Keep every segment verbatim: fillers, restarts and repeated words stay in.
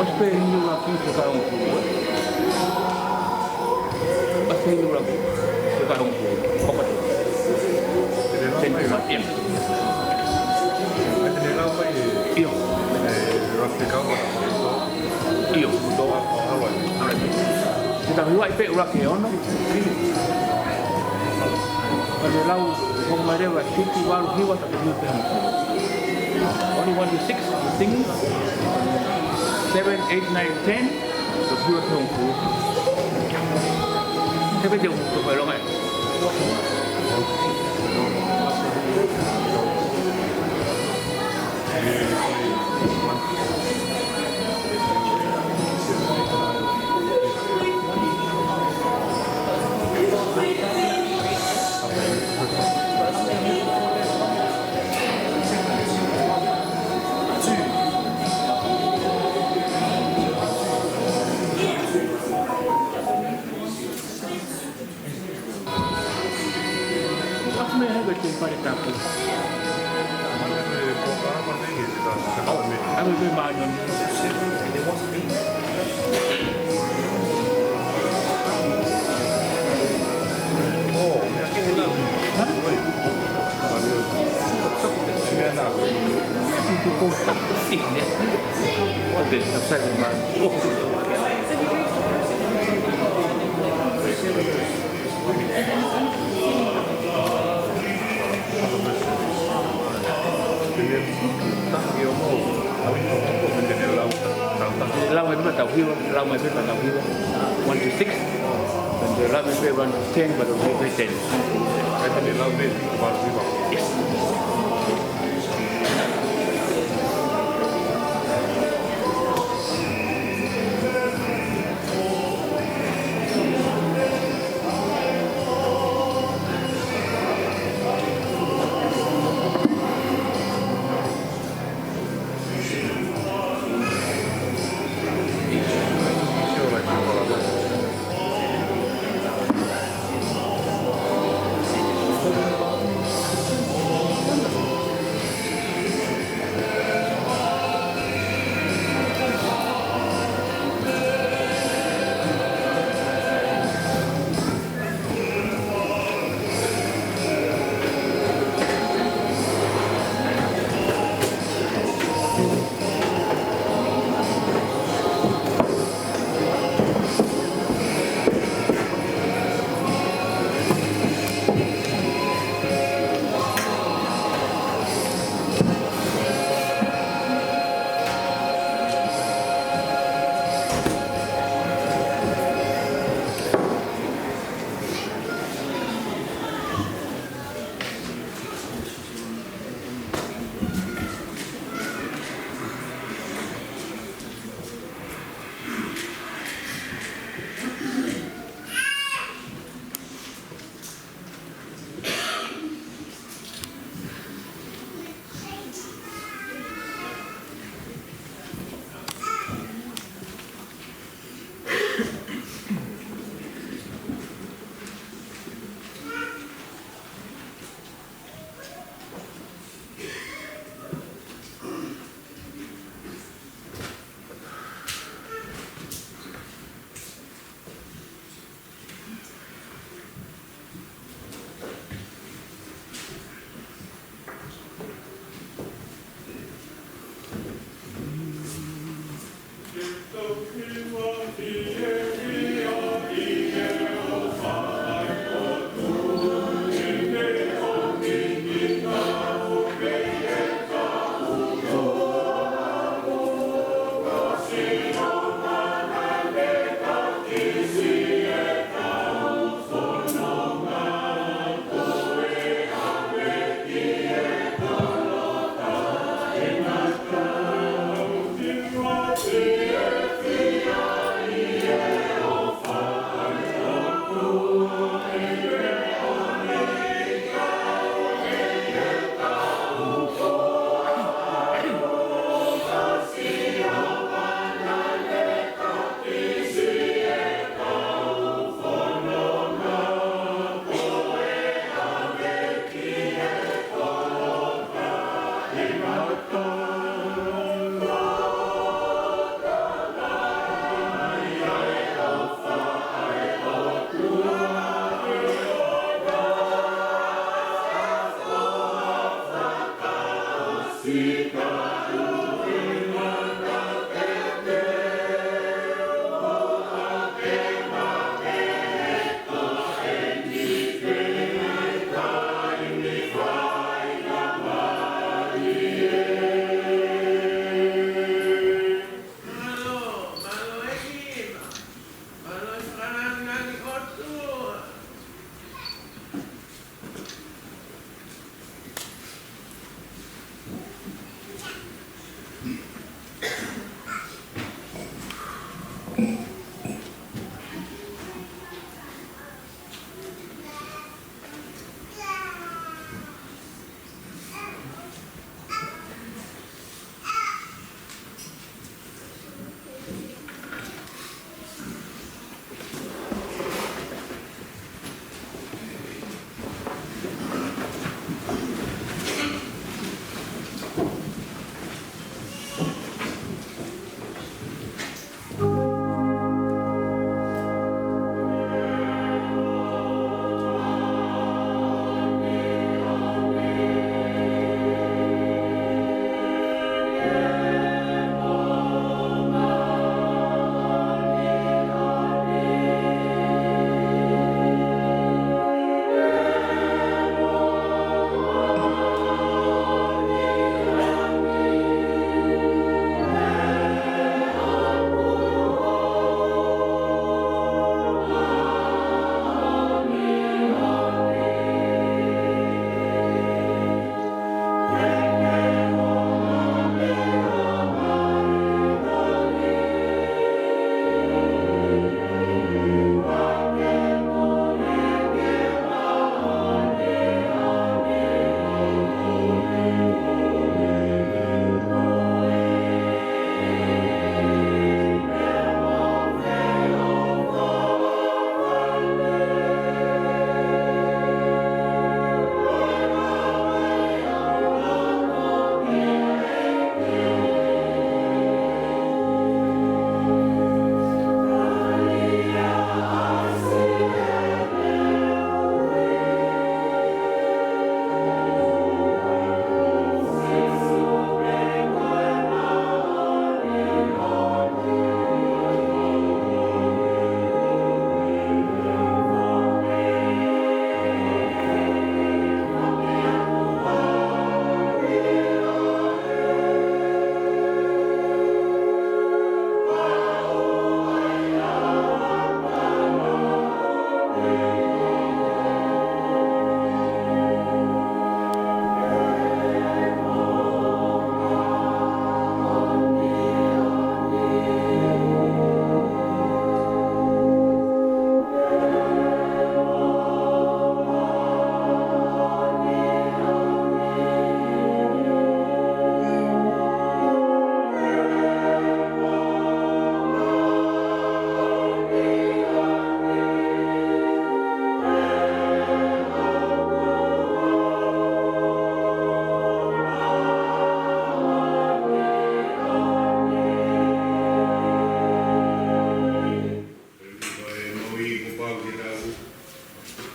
ʻOsi pē ʻeni ʻuluaki fekauʻaki. ʻOsi pē ʻeni ʻuluaki fekauʻaki. Hoko atu. Seni ma ia. ʻIo. ʻIo. All right. Te tau hivaʻi pē ʻuluaki ʻe ono. Ka te lau, hoko mai leva, siki, valu, hiva, ta te hiu pē hongofulu. Only one to six, singing. Seven, eight, nine, ten, ta te hiu pē hongofulu. Seven, te u, te u fai longa. Aku me hebe te pare tapu. Oh, ave be manon. Okay, upside down. Oh. Tau hiva, lau mai pē pea tau hiva. One to six. Then the lau mai pē one to ten, but we play ten. Yes.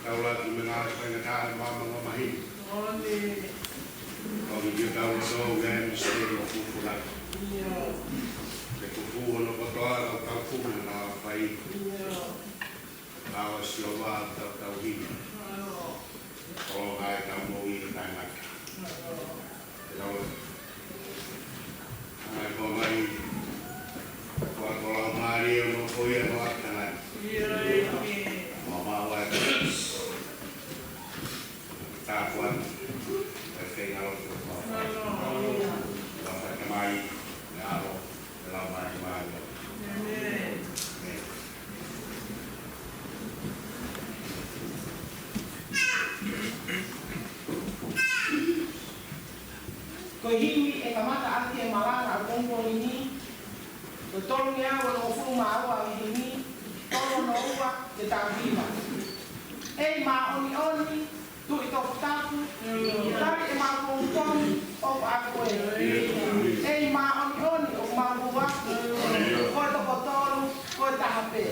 Tau latu mei he ngaahi faingataʻa ʻo e maama ʻo e māhina. Ko e kiʻi tau loto ʻo e misiteli ʻo e fufū latu. Ke fufū hono kotoa ʻetau taukumu naʻa tau fai. Tau sio ʻa e tau tauhi. ʻO ngaahi tau moʻui ʻo taʻengata. Tau ʻange ko mai, ko e Laumālie ʻo e ʻOtua ʻi hoʻo ʻātakai. Mo maua e tāpuaki, e feinga lotu ʻo e ʻOtua. Tau fai Tamai, mo e ʻAlo, mo e Laumālie Māʻoniʻoni. ʻĒmeni. Ko e himi ʻe kamata ʻaki e malanga ʻo e pongipongi ni, ko e tolungeau ʻe hongofulu mā ua ʻo e himi, tolu noa ua ke tau hiva. ʻEiki māʻoniʻoni, Tuʻi toputapu, tali ʻemau pongipongi ʻoku ʻa koe. ʻEiki māʻoniʻoni ʻoku mau hū atu, ko e toko tolu, ko e taha pē.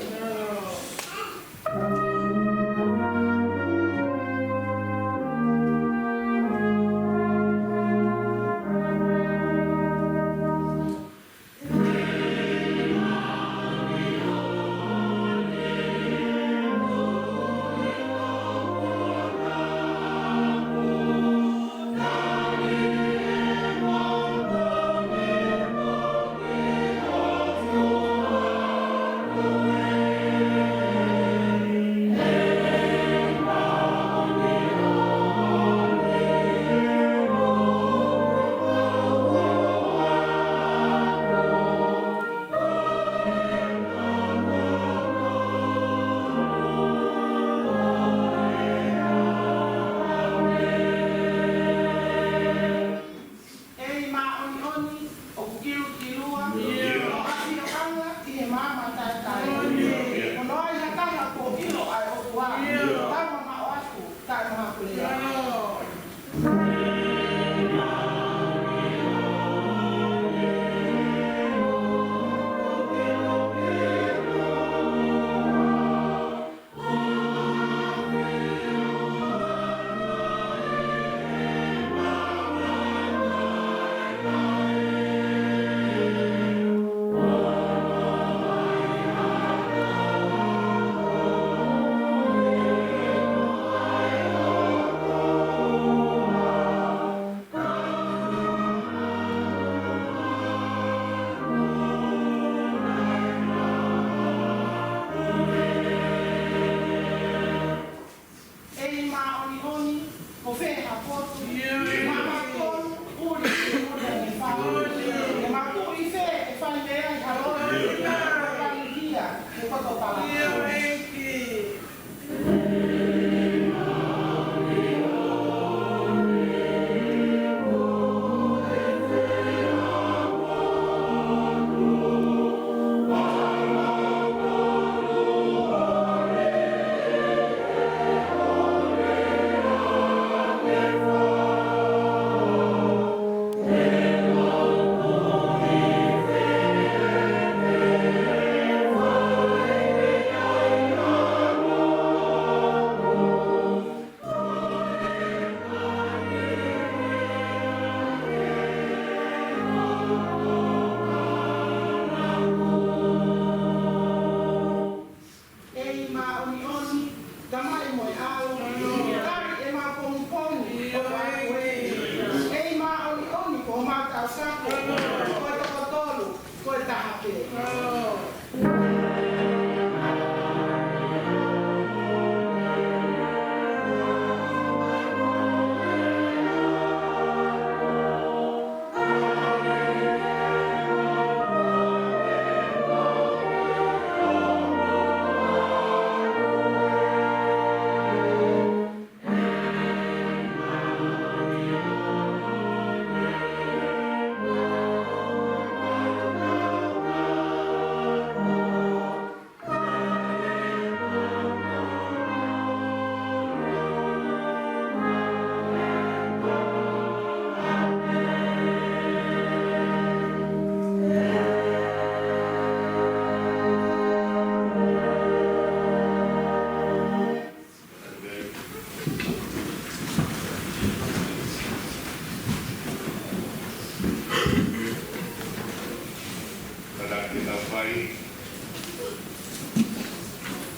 Kātaki ke tau fai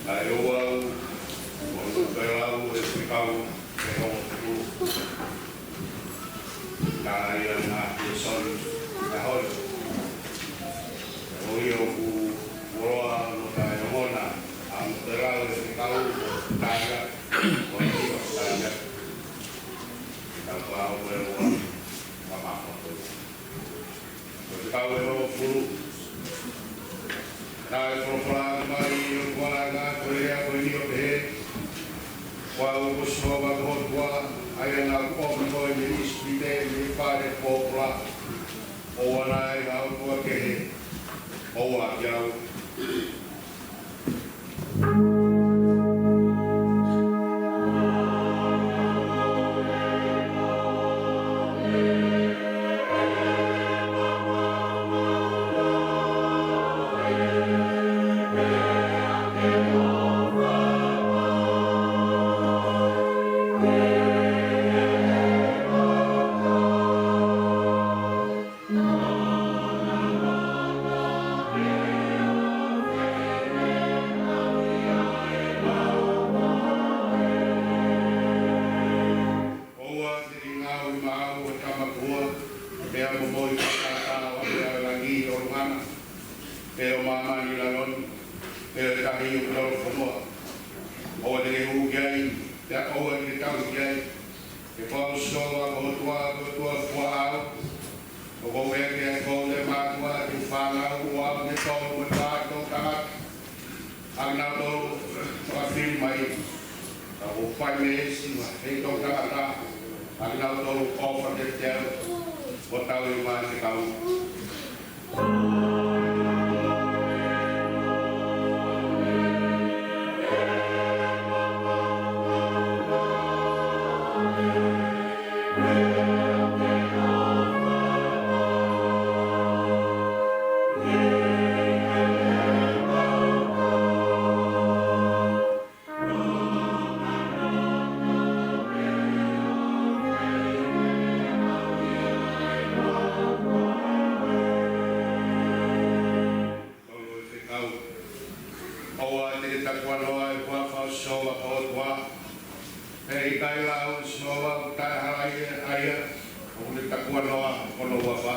ʻa e ouau ʻo e fekau ʻe hongofulu. Ka ai ana ʻi Soni, ka hoi. ʻOku ʻi ai ʻoku ʻoloa ʻo taʻeongona ʻa e fekau ʻo taʻe ʻo taʻe. Ka pau ʻe ua, ka mako. Ko e fekau ʻe hongofulu. Naʻe folofola mai ʻe he ʻOtua, ko e lea ko eni ʻo pehē: Ko au ko Sihova ko ho ʻOtua, ʻa ia naʻa ku ʻomi koe mei ʻIsipite, mei he fale pōpula. ʻOua naʻa ʻi ai ha ʻotua kehe ʻo ʻiate au. ʻOua te ke ngāue maʻau ʻo tama kuo, pea momoi ki he taʻataʻa ʻo langi ʻi ʻolunga na, pe ʻo māmani ʻi lalo ni, pe ʻo e tahi ʻoku lolofonua. ʻOua te ke hū ki ai, pea ʻoua te ke tauhi ki ai. He ko au Sihova ko ho ʻOtua, ko e ʻOtua fua au. ʻOku ou ʻeke ʻa e koule mātuʻa ki he fānau ʻo aʻu ki he tolu mo e fā ʻi he toʻutangata, ʻa kinautolu ʻoku fili mai. Ka ʻoku ou fai mei he siva ʻi he toʻutangata, ʻa kinautolu ʻoku ʻofa kiate au, ʻo tauhi mai ʻa e fekau. Tolu ʻo e fekau. ʻOua te ke takuanoa ʻi he huafa ʻo Sihova ko ho ʻOtua. He ʻikai lau ʻe Sihova ʻoku taʻehalaia ʻa ia ʻoku ne takuanoa ʻi hono huafa.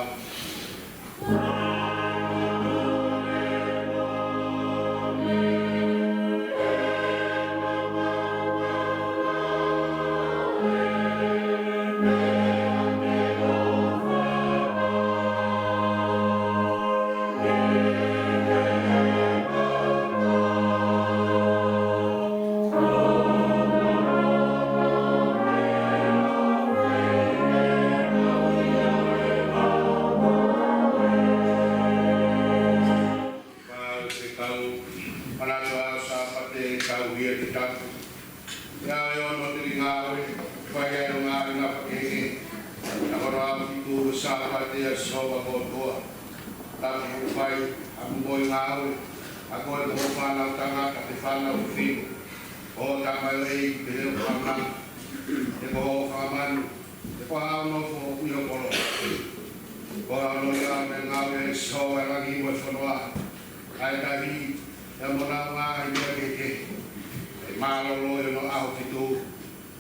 Fekau, manatu ʻa e ʻaho Sāpate, tauhi ia ke tapu. Pea ʻe ono te ke ngāue, fai ai hoʻo ngāue naʻa ke fai. Ka ko hono ʻaho fitu ko e Sāpate ʻa Sihova ko ho ʻOtua. Tapu ke fai ʻa hoʻo moʻui ngāue, ʻa koe mo ho fānau tangata, pe fānau fefine, hoʻo tamaioʻeiki, pe hoʻo fanga manu, pe ko hoʻo fanga manu, pe ko haʻo nofo ʻi ho kolo. Ko hono ʻuhinga ʻoku ne ngāue ʻa Sihova ʻa e langi mo e fonua, ʻa e tahi, pea mo honau ngaahi meʻa kehekehe, ʻi he mālōlō ʻi hono ʻaho fitu.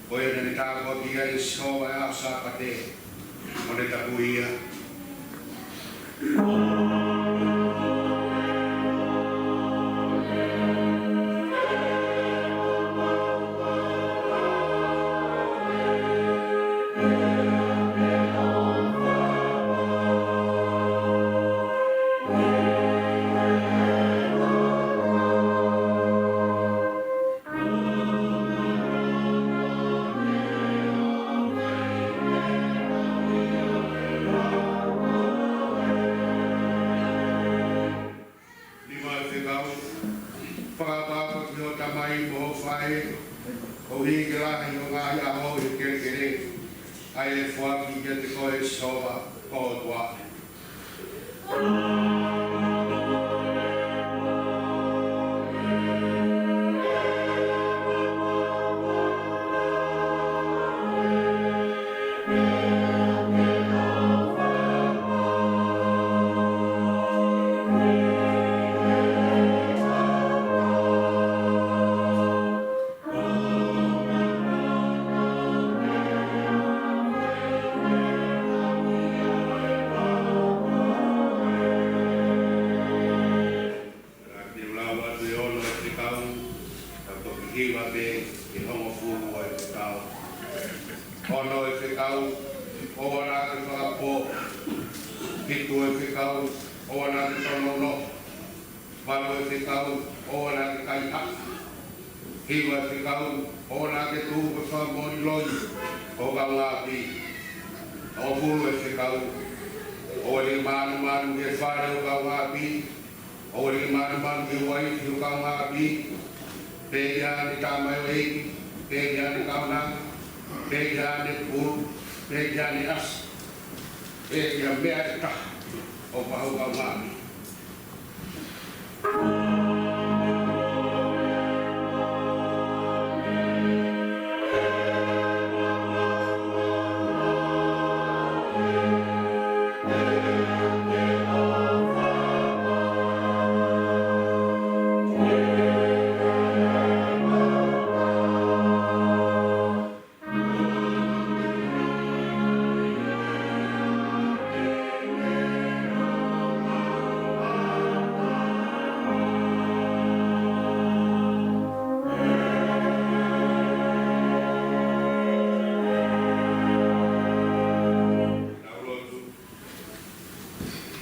Ko ia naʻa ne tāpuakiʻi ai ʻe Sihova ʻa e ʻaho Sāpate, ʻo ne tapui ia. Nima ʻo e fekau. Fakaʻapaʻapa ki hoʻo tamai mo hoʻo faʻē, koeʻuhi ke lahi hoʻo ngaahi ʻaho ʻi he kelekele, ʻa ia ʻe foaki kiate koe ʻe Sihova ko ho ʻOtua. Ono e fekau, ʻoua naʻa ke fakapō. Fitu e fekau, ʻoua naʻa ke tono nofo. Valu e fekau, ʻoua naʻa ke kaihaʻa. Hiva e fekau, ʻoua naʻa ke tuku ke fakamoʻoni loi ho kaungāʻapi. Hongofulu e fekau, ʻoua ʻe manumanu ki he fale ho kaungāʻapi. ʻOua ʻe manumanu ki he uaifi ho kaungāʻapi, pe ki haʻane tamaioʻeiki, pe ki haʻane kaunanga, pe ki haʻane pulu, pe ki haʻane ʻasi, pe ki ha meʻa ʻe taha ʻoku ʻa ho kaungāʻapi.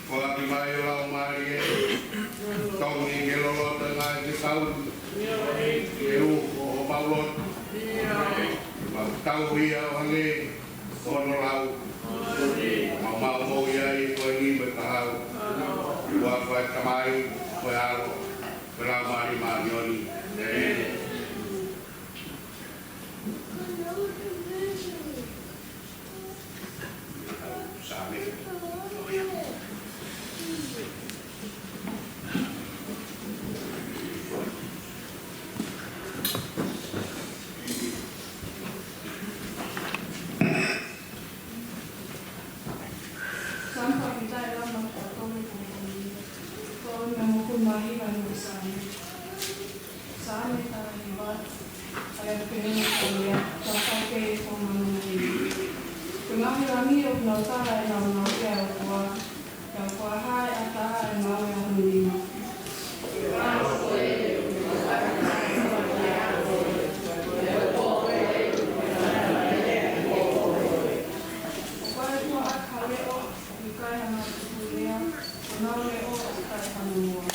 Foaki mai ho Laumālie, tauhi ke loloto e ngaahi fekau, ke uho homau loto, ke mau tauhia ʻo hangē ko hono lau, ke mau maumauʻi ai ko eni mo e kahaʻu. ʻOfa ʻa e Tamai, ko e ʻAlo, ko e Laumālie Māʻoniʻoni. ʻĒmeni. Saame. Saame fakatātā ʻe lava mo e tolu ko e tolu mo e hongofulu mā hiva ʻo e Saame. Saame taha hiva, ʻa ia ʻoku pehē ni ʻa ia, tau fai pē ʻi he fononga ni. Ko e ngaahi langi ʻoku nau tala ʻenau ngāue ʻa e ʻOtua, pea ʻoku fakahā ʻe he ʻatā ʻa e ngāue ʻa hono nima. ʻOku ʻi ai ʻa e ʻOtua ʻaki ha leʻo, ʻoku ʻikai ha ngaahi tukuʻi lea, ko honau leʻo ʻoku ʻikai fanongoa.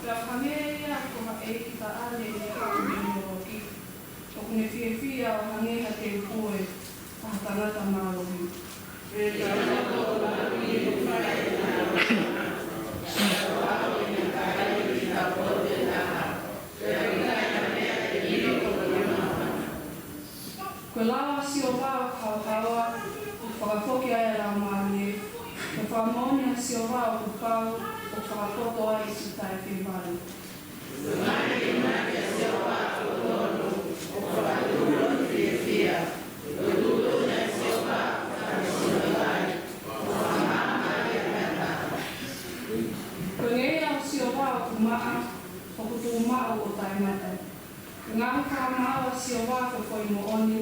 Pea hangē ia ko ha ʻeiki taʻane ʻi he ʻaho ʻo e ʻeloki, ʻoku ne fiefia ʻo hangē ha teupua ʻa ha tangata mālohi. Ko e lao ʻa Sihova ʻoku haohaoa, ʻoku fakafoki ai ʻa e laumālie. Ko e fakamoʻoni ʻa Sihova ʻoku pau, ʻoku fakapoto ai ʻa e siʻi taʻefievae. Ko e ngeia ʻo Sihova ʻoku maʻa, ʻoku tuʻumaʻu ʻo taʻengata. Ko e ngaahi fakamaau ʻa Sihova ko e foʻi moʻoni,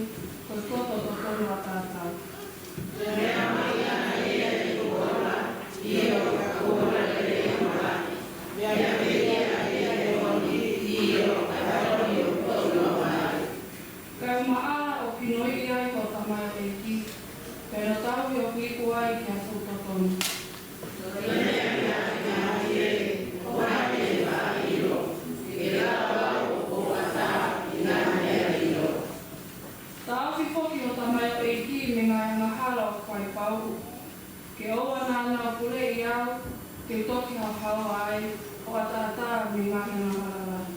ko e poto totonu ʻataʻatā. Kae ʻumaʻā ʻoku ʻiloʻi ai hoʻo tamaioʻeiki, pea ʻi hono tauhi ʻoku iku ai ki ha fuʻu totonu. Taʻofi foki hoʻo tamaioʻeiki mei he ngaahi angahala ʻoku fai pauʻu, ke ʻoua naʻa nau puleʻi au, te u toki haohaoa ai, ʻo ʻataʻatā mei he ngaahi angahala lahi.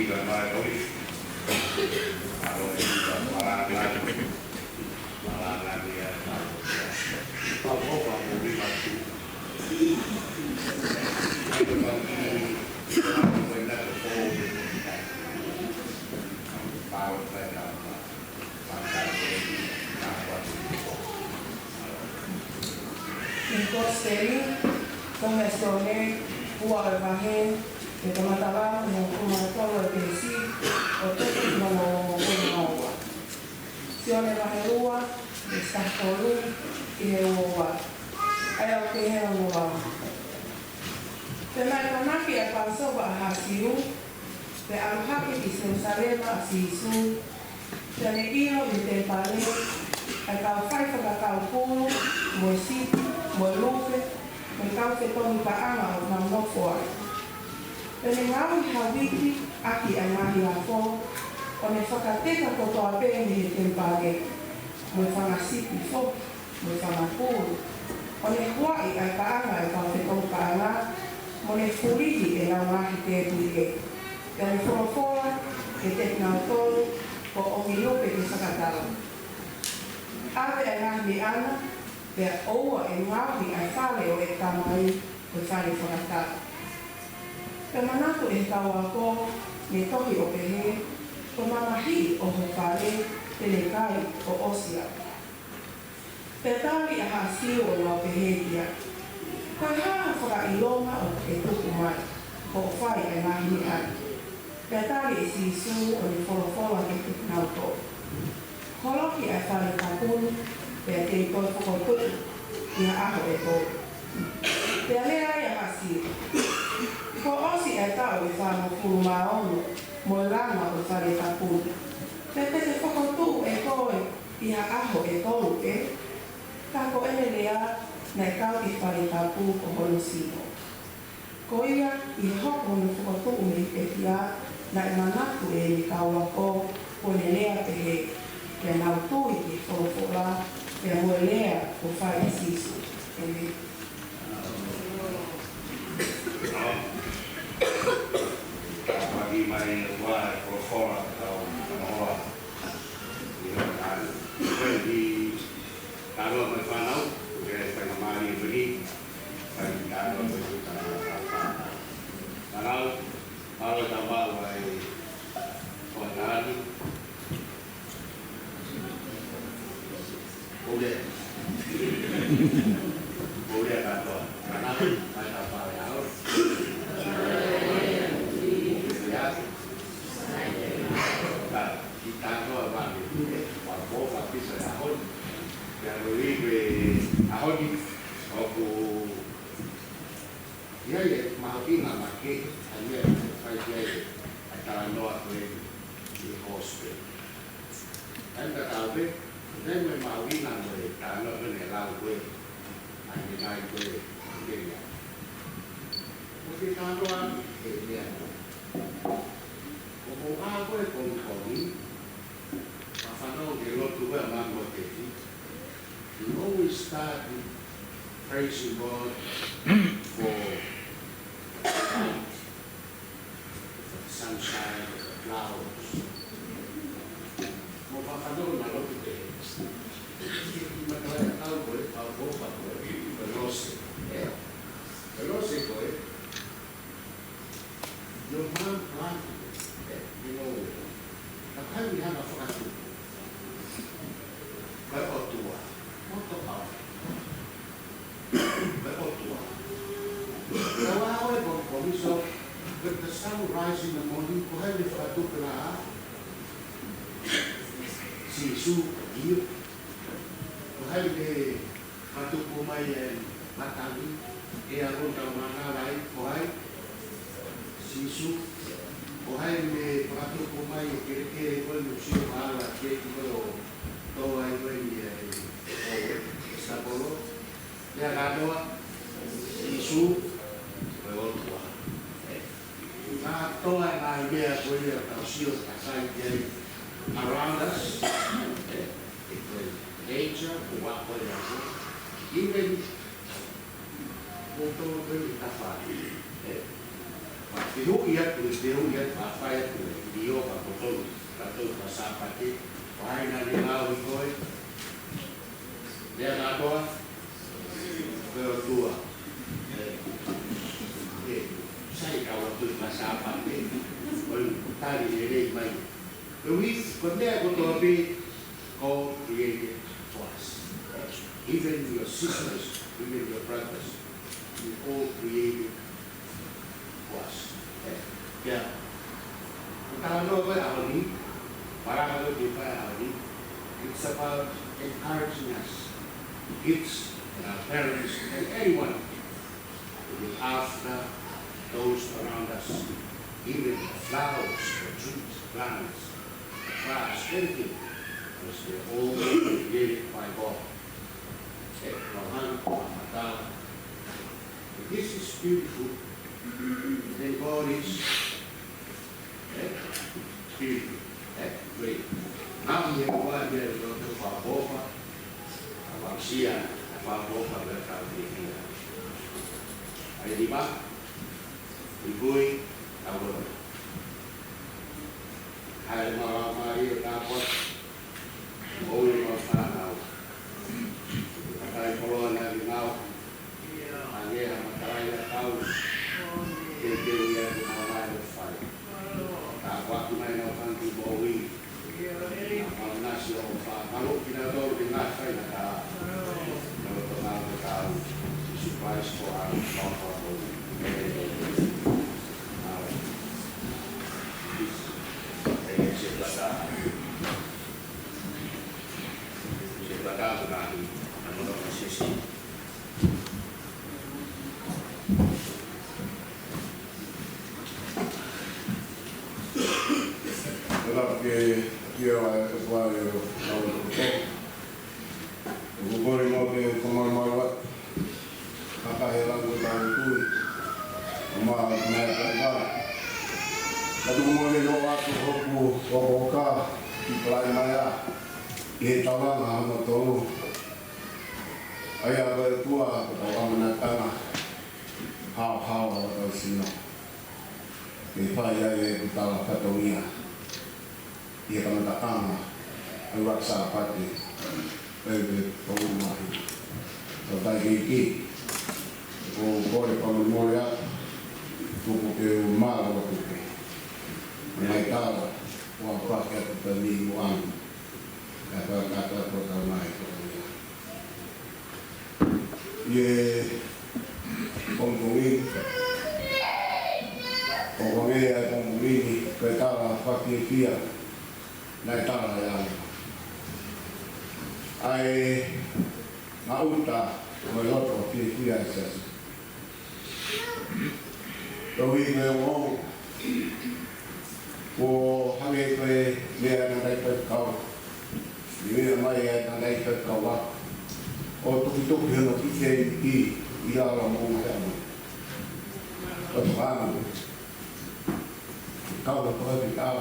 Ko e Kosipeli ko Sione, ua ʻo e vahe, ʻe kamata ʻi he hongofulu mā tolu ʻo e veesi, ʻo aʻu ki he hongofulu mā ua. Sione vahe ua, veesi taha tolu ki he ua ua. ʻA ia ʻoku pehē hono lau. Pea naʻe tānaki ʻa e Pāsova ʻa haʻa Siu, pea ʻalu hake ki Selusalema ʻa Sīsū, pea ne ʻilo ʻi he temipale ʻa e kau fai fakakaukulu, mo e sipi, mo e lupe, mo e kau fetongi paʻanga ʻoku nau nofo ai. Pea ne ngaohi ha uiki ʻaki ʻa e ngaahi afo, ʻo ne fakateka kotoa pē mei he temipale, mo e fanga sipi foki, mo e fanga pulu, ʻo ne huaʻi ʻa e paʻanga ʻa e kau fetongi paʻanga, mo ne fulihi ʻenau ngaahi tēpile. Pea ne folofola kiate kinautolu, ko e ʻomi lupe ke fakatau. ʻAve ʻa e ngaahi meʻa na, pea ʻoua ʻe ngaohi ʻa e fale ʻo ʻeku Tamai ko e fale fakatau. Pea manatu ʻe he kau ako, ne tohi ʻo pehē, ko e mamahiʻi ʻo ho fale, te ne kai ʻo ʻosi au. Pea tali ʻa haʻa Siu ʻo nau pehē kiate ia, ko e hā hoʻo fakaʻilonga ʻoku ke tuku mai, hoʻo fai ʻa e ngaahi meʻa ni? Pea tali ʻe Sīsū ʻo ne folofola kiate kinautolu, holoki ʻa e fale tapu ni, pea te u toe fokotuʻu ʻi ha ʻaho ʻe tolu. Pea lea ai ʻa haʻa Siu, kuo ʻosi ʻa e taʻu ʻe fāngofulu mā ono mo e langa ʻo e fale tapu ni, pea te ke fokotuʻu ʻe koe ʻi ha ʻaho ʻe tolu ē? Ka ko ʻene lea, naʻe kau ki he fale tapu ko hono sino. Ko ia, ʻi he hoko hono fokotuʻu mei he pekia, naʻe manatu ʻe heʻene kau ako kuo ne lea pehē, pea nau tui ki he folofola, pea mo e lea kuo fai ʻe Sīsū. ʻĒmeni. Ka ʻoku mai ʻa e folofola, ka ʻoku mai ʻa e folofola. ʻIo, ka ko e kiʻi talanoa mai fānau, ʻoku ʻi ai e faingamālie ko eni, fai talanoa mai ki he fānau. Fānau, mālō e tau maʻu ʻa e folofola ni. Pule. Pule ʻa e katoa. Fānau, mai ka fale au. ʻIo. Ka, kiʻi talanoa vane, ʻoku ou fakaʻapaʻapa he ʻaho ni. Pea ko e ʻaho ni, ʻoku ʻi ai e mahuʻinga makehe, ʻa ia ʻoku fai ki ai e talanoa ko eni ʻi he Kosipeli. ʻA ia ka tau pehē, ʻoku ʻi ai mo e mahuʻinga mo e talanoa ko eni ʻe lau ko ē, ʻa e meʻa ko ē, ʻa e meʻa. ʻOku ke talanoa he meʻa ko ē. ʻOku ou ʻā ko ē he pongipongi, pea fanongo ki he lotu ko ē ʻa Maʻamoʻa Tevi. We always start with praising God for the light, for the sunshine, for the flowers. Mo pea fanongo na lotu pē. Ki he meʻa ko ē ʻoku tau ko ē, ʻoku tau ko ē, ko e lose. ʻĒ? Ko e lose ko ē. Your mom planted it, you know, ka ʻi ai ha meʻa fakatupu. Ko e ʻOtua. Ko e ʻOtua. Ko e ʻOtua. Ka ʻoua ʻe ko, ko miso, with the sun rise in the morning, ko hai ʻe fakatupu ai? Sīsū, ʻio. Ko hai ʻe fakatupu mai e matangi, ʻa ia ʻoku tau manavahē ai, ko hai? Sīsū. Ko hai ʻe fakatupu mai e kelekele ko eni ʻoku sio ki he ʻalu ʻa e keiki ko ē ʻo tō ai ko eni e, e, e, e sapolo? ʻA ia kātoa, Sīsū, ko e ʻOtua. Kātoa e ngaahi meʻa ko ia ʻoku tau sio, tau sai ki ai around us, ē, ʻa e nature, ʻoku ako ia ko ē. Even ʻoku tō ko ē ʻi he tafaʻaki, ē. Te u ʻai atu, te u ʻai atu, ʻa e fai atu ʻe Lio ka ko tonu, ka tonu ka Sāpate, ʻo hai naʻa ne ngaohi koe, lea kātoa, ko e ʻOtua, ē, ē, sai ka ʻOtua ka Sāpate, ʻo tali lelei mai. Ko e, ko e meʻa kotoa pē, God created for us. Even your sisters, even your brothers, we all created for us. Ē, pea, ko e talanoa ko ē ʻaho ni, malanga ko ē ki he ʻaho ni, it's about encouraging us, kids and our parents and anyone to look after those around us, even the flowers, the trees, plants, the grass, anything, because they're all created by God. Ē, ʻoku hanga ʻo fakamatala. This is beautiful. Then God is, ē, beautiful. Ē, great. Now we have one here, we don't talk about Bofa. About Sia, about Bofa, we have to be here. Are you back? Ikui, tau loa. Hai ma la ma i ka pot. ʻOi ma fānau. Ka kai koloa na ki ngau. Ange ha makalai a kau. Ke ke ia ki ngau lai o fai. Ka kuaku mai na fang ki bō ui. Ka nasi o fa. Ka lo ki na tau ki na fai na ka. Ka lo to ka o ka. Surprise ko a. Ka o ka o. Ē, ē, ē, ē, ē, ē, ē, ē, Ora ke, ke o ai, ke o ai, o, o, o, o. ʻOku ou kole mo ke fakamalumalu atu. Ka ka he lango tau tui. ʻO ma, ma, ma, ma. Ka tuku mo ke noa atu hoku, hoku ka, ki Palaimai ā. Ki he tauanga hono tolu. ʻA ia ko e ʻOtua, ko tau ʻamanakanga. Haohaoa hotau sino. Ke fai ai ʻeku tala fatongia. ʻI he kamataʻanga ʻo e ʻaho Sāpate, pea pē tolu māhina. Tau tai keiki, ʻoku ou kole fakamolemole atu, tuku ke u mālō atu pē. Mai tala, ua pake atu pē ni mo anu. Ka tau, ka tau, ko tau mai, ko tau ia. ʻI he pongipongi ni, ʻoku ʻomai ʻa e pongipongi ni, ko e tala fakafiefia, naʻe tala ʻe au. ʻA e maʻuta mo e loto fiefia ʻa e siasi. Tau i me o, ʻo hangē ko e meʻa naʻe faikau. ʻI he meʻa mai ʻa e naʻe faikau ʻa. ʻO tukituki hono kiʻi feʻiloaki ʻi lalo mo e hea mo. ʻO tokanga. Kau ʻa paka ki kau.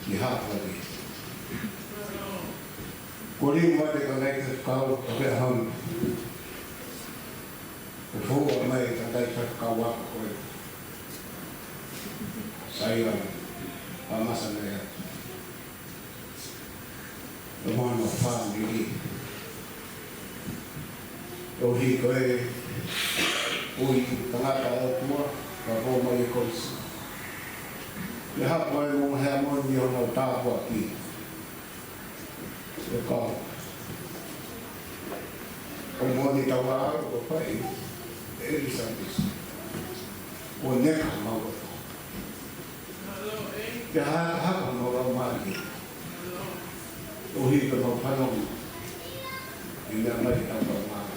Ki hapa ki. Ko liu mate ka naʻe faikau, ka pea hau. Ko fou mai ka tai ka kau ako ko e. Sai la. Pamasa na ia. Lo mano family. Lo hi ko e. Ui, tangata o tua, ka fou mai e kosi. Le hapa e mo hea mo ni o nau tāpuaki. ʻE kau. ʻO moʻoni tau ʻalu ʻo fai. ʻElisapesi. ʻO neka mau. Ke ha, ha ka mau lau mali. ʻO hiki mau fanongo. ʻI meʻa mai tau lau mali.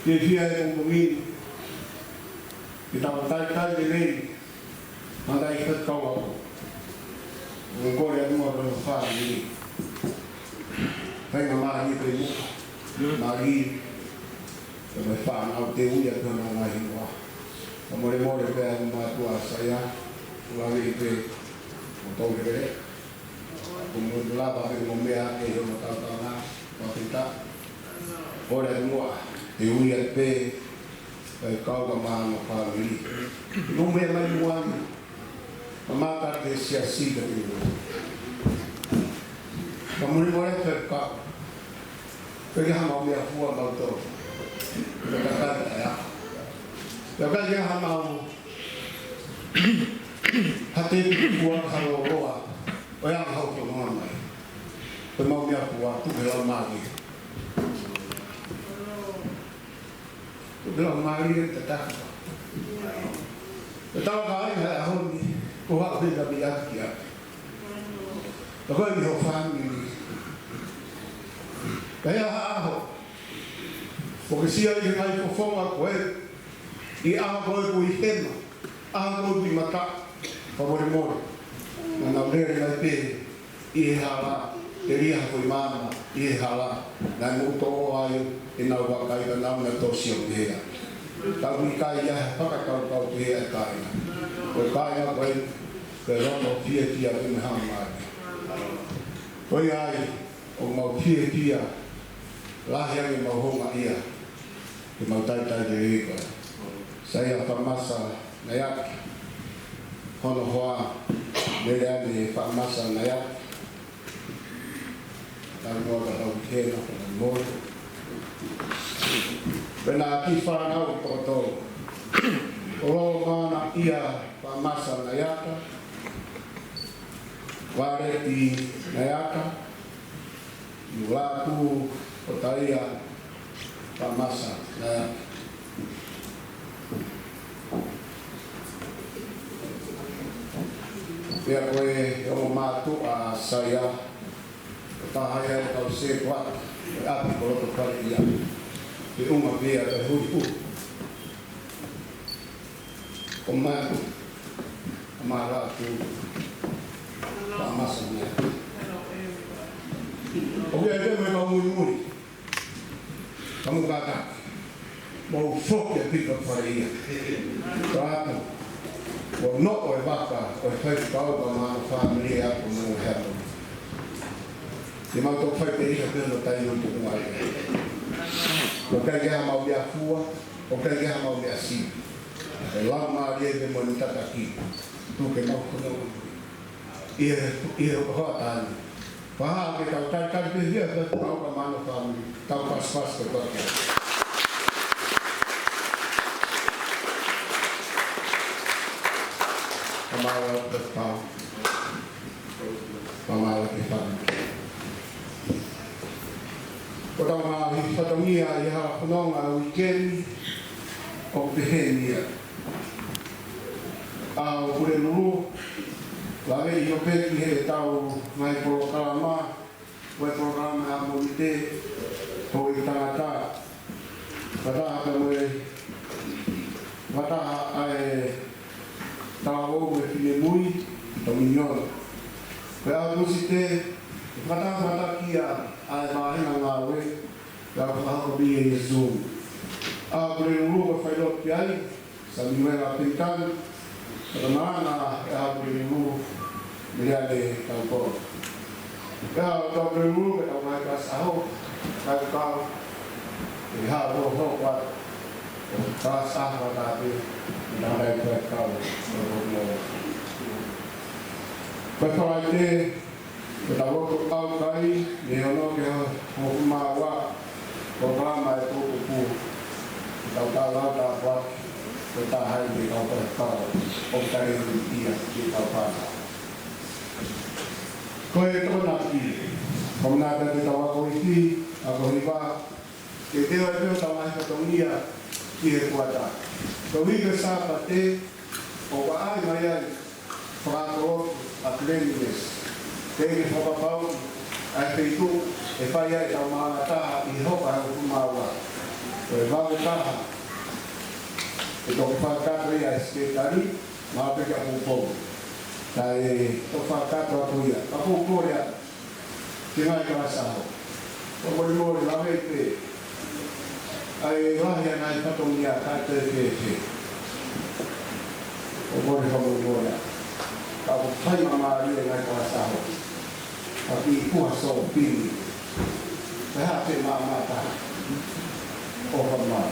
Ke fia e pongipongi ni. Ke tau talitali lelei. Manda i ka kau ako. ʻO kole atu mo hono fāmili. Kai na mali pe muka. Mali. Ka mai fānau te ui atu na ngaahi ua. Ka molemole pē ʻa e mātuʻa Saia. Ua lei pē. Mo tau lele. Ko mo lava pē mo meʻa ke hono tautau na. Mo pita. Kole atu mo a. Te ui atu pē. Faifekau ka mo hono fāmili. Nō mei mai muani. Mamata ki he siasi ka ki mui. Ka mui mole faifekau. Pea ke hama mea fua mau tō. Pea ka kai ea. Pea ka ke hama o. Hate ki fua ka halo loa. O ia hau ko mama mai. Pea mau mea fua tu ke lau magi. Ko lau magi e tataki. E tau ka ai ha ʻaho ni, ko haʻu he ka mi aki aki. Ka ko e ni ho fāmili. Ka ia ha ʻaho. Ko ke sia i he ngai fofonga ko e. ʻI ʻaho ko e ko i hema. ʻAho ko e ki mata. Ka mole mole. Mana mole ngai pē. ʻI he hala, telia ha foʻi maama, ʻi he hala, naʻe moʻutoʻo ai, ʻenau vakai ka nau na tō sio pehē. Tau ʻikai ʻi ai ha fakakaukau pehē ʻa e kāinga. Ko e kāinga ko e, ko e loto fiefia ke ne hanga mai. Ko ia ai, ʻoku mau fiefia, lahi ange mau houngaʻia, ke mau talitali lelei koe. Saia Faʻamasa Naiaki, hono hoa, Meleane Faʻamasa Naiaki, Tau noa ka tau kena, tau noa. Pea na ki fānau poto. ʻO Lomana ia Faʻamasa Naiaka. Valeti Naiaka. Iulāku Kotaia Faʻamasa Naiaka. Pea ko e ongo mātuʻa Saia, ʻo taha ia e kau setuata, ʻo e ʻapi ko Lotofaleʻia, ʻi ʻUmapea pea huliku. Ko Manu, ʻa Malatu, Faʻamasa Naiaka. ʻOku ʻi ai pē mo e kau muimui. Ka mou kātaki. Mou foki ʻaupito ki fale ia. Ka atu. Ko noʻo e vaka, ʻo e faifekau ka mo hono fāmili ʻa ko mou he atu. Te mau toki fai pē ia pē no tai no tuku mai. ʻOku ʻikai ke ʻi ai hamau meʻa fua, ʻoku ʻikai ke ʻi ai hamau meʻa sivi. ʻE lau mālie pē mo e tataki. Tuku ke mau kono. ʻI he, ʻi he hoʻatā ni. Fakahā ke tau talitali pē ia, pea tau ka mo hono fāmili, tau paspas ke tau. Ka mālō pē tau. Ka mālō ke fāmili. Ko ʻetau ngaahi fatongia ʻi he fononga ʻo e uike ni, ʻoku pehē ni ia. ʻA ʻo Pulelulu, lave ʻi hope ki heʻetau ngaahi polokalama, ko e polokalama ʻa Mōnite, ko e tangata, fakataha pea mo e, fakataha ʻa e talavou mo e finemui, Tōminiona. Ko e ʻAokusite, fakataha fakataha kia ʻa e vāhenga ngāue, ʻa e fakahoko pē ʻe Zoom. ʻA Pulelulu ko e failotu ki ai, Samiuela Pintani, ko e malanga ʻa Pulelulu, Meleane Taukolo. ʻA Pulelulu, ko e kau mai ka saho, kai kau, ʻe ha ro ho kua, ka saho ka te, ʻi nā kai kai kau, ko e ro mo. Ko e Falaite, ko ʻetau lotu ʻaukai, mei he ono ki he hongofulu mā ua, polokalama ʻa e Toʻukupu. Ko ʻetau tālau tāpuaki, ko e taha ia mei he kau faifekau, ʻoku talitali ia, mei he kau fānau. Ko e Tokonaki, ko e manatu ki heʻetau ako ifi, ako hiva, ke teu ai pē hotau ngaahi fatongia ki he kuata. Koeʻuhi ko e Sāpate, ʻoku ʻai mai ai, fakakoloa ʻa cleanliness. Teʻeki fakapapauʻi ʻa e feituʻu ʻe fai ai ʻetau malanga taha ʻi he hoka ʻe hongofulu mā ua. Ko e valu taha ʻe toki fakakakato ia ʻe he sekelitali, maʻu pē kia Poupou. Kae toki fakakakato atu ia, ka Poupou ia. Ke ngai ka saho. ʻOku mole mole lave pē. ʻAi lahi ʻa e ngaahi fatongia ka te ke ke. ʻOku mole mole mole. Ka ʻoku fai māmālie ngai ka saho. Ka ki puha sōpini. Pea ha pē māmata. ʻO ka mai.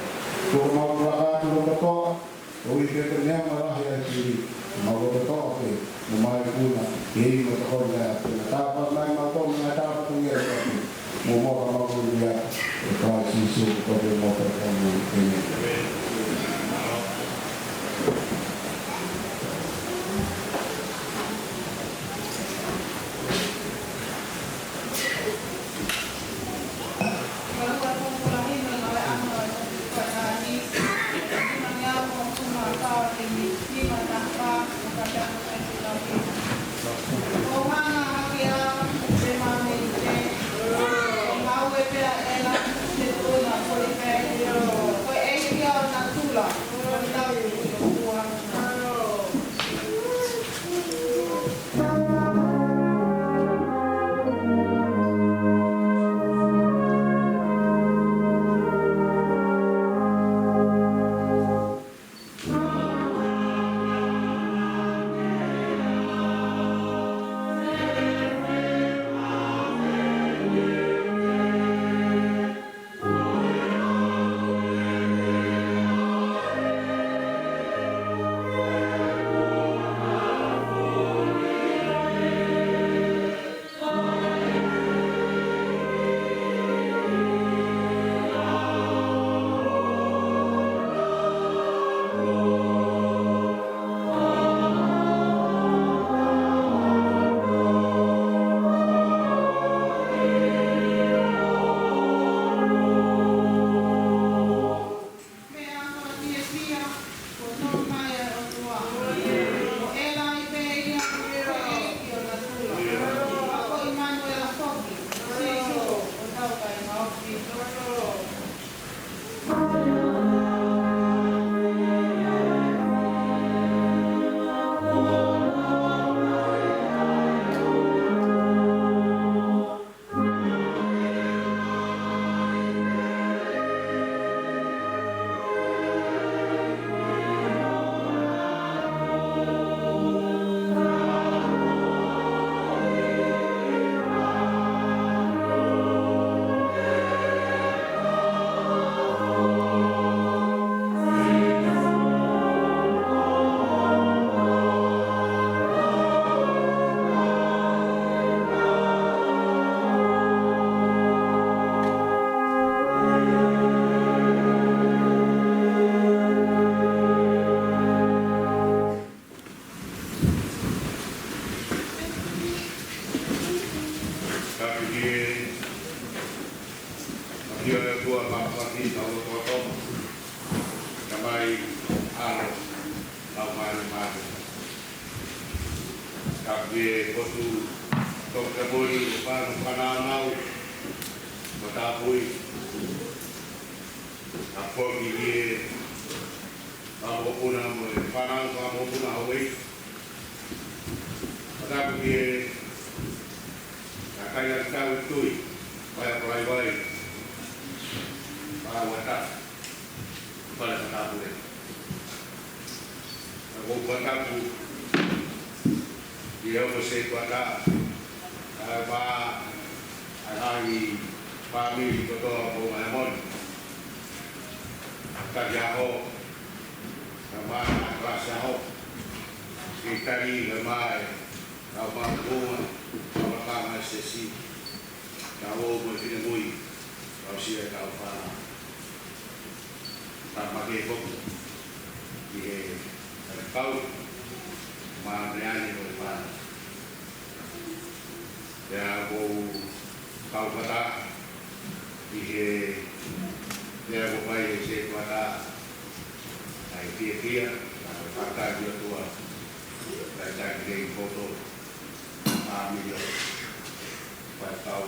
Ko e mau kula kātu loto toa, ʻo ʻi he pē meʻa malahi ai ki, mau loto toa pē, mo mai kuna, ke ʻi mo tokoni ʻa e ʻAfiona. Tāpuakiʻi mai mautolu mo e ngaahi tāpuaki ʻa e ʻOtua. Mo mau ka mau kulu ia, ʻia Kalaisi Sīsū, ko e mau ka mau kulu ia. ʻĒmeni. ʻOtua, fakafoki ʻetau loto ʻOtua. Tamai, ʻAlo, Laumālie Māʻoniʻoni. Tapu ki he potu toputapu ni, ʻo fānau, fānau, ʻo tāpui. Tapu foki ki he fakamoʻopuna mo e fānau fakamoʻopuna ʻo e ʻOtua. Tapu ki he kakai ʻa e tau tui, Vaipalaivai, Pāuata, Fale Fakapule. Ka ʻoku ou fakatapu ki he ʻOtua Setuata, ʻa e pā, ʻa e ngaahi fāmili kotoa ʻo Maimoni. Ka ki he ʻaho, ka mai ʻa e kalasi ʻaho. Ke tali ka mai, ka mai kuonga, ka mai ka mai sesi. Ka o mo e finemui, ka o sia ka o fana. Ka make koku, ki he, ka kau, ma meane ko e fana. Pea ʻoku ou kau fakataha ki he, pea ʻoku fai ʻe Setuata ʻa e fiefia, ka ko e fakataha ki he ʻOtua, ka e taki kei poto, ʻa mio, fai kau,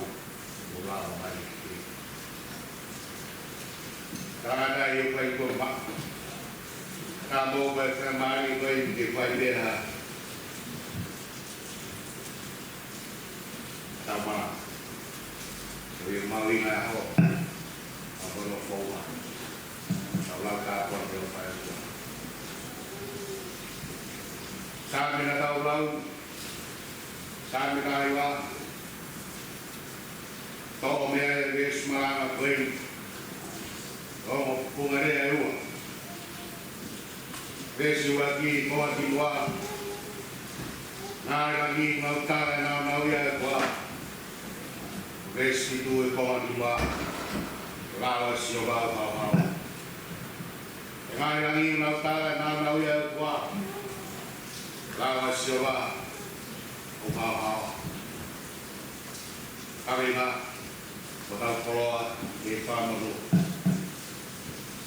mo lava mai ki. Ka ʻai ʻo fai ko ma, ka mo fai fai mai ko e ke fai pē ha. Tama. Ko ia mau ina ho. Ako no fou ma. Tau lau ka ko ke fai ko. Saame na tau lau. Saame na iwa. Toʻo mea e veesi malanga ko eni. Ongo punga lea ʻe ua. Veesi ua ki, konga ki muʻa. Ngaahi langi, ngaahi tala, nau nau ia e koa. Veesi fitu e konga ki muʻa. Lava Sihova ʻo haohaoa. Ngaahi langi, ngaahi tala, nau nau ia e koa. Lava Sihova ʻo haohaoa. Kaveinga, ko ʻetau koloa, ke fakamonū.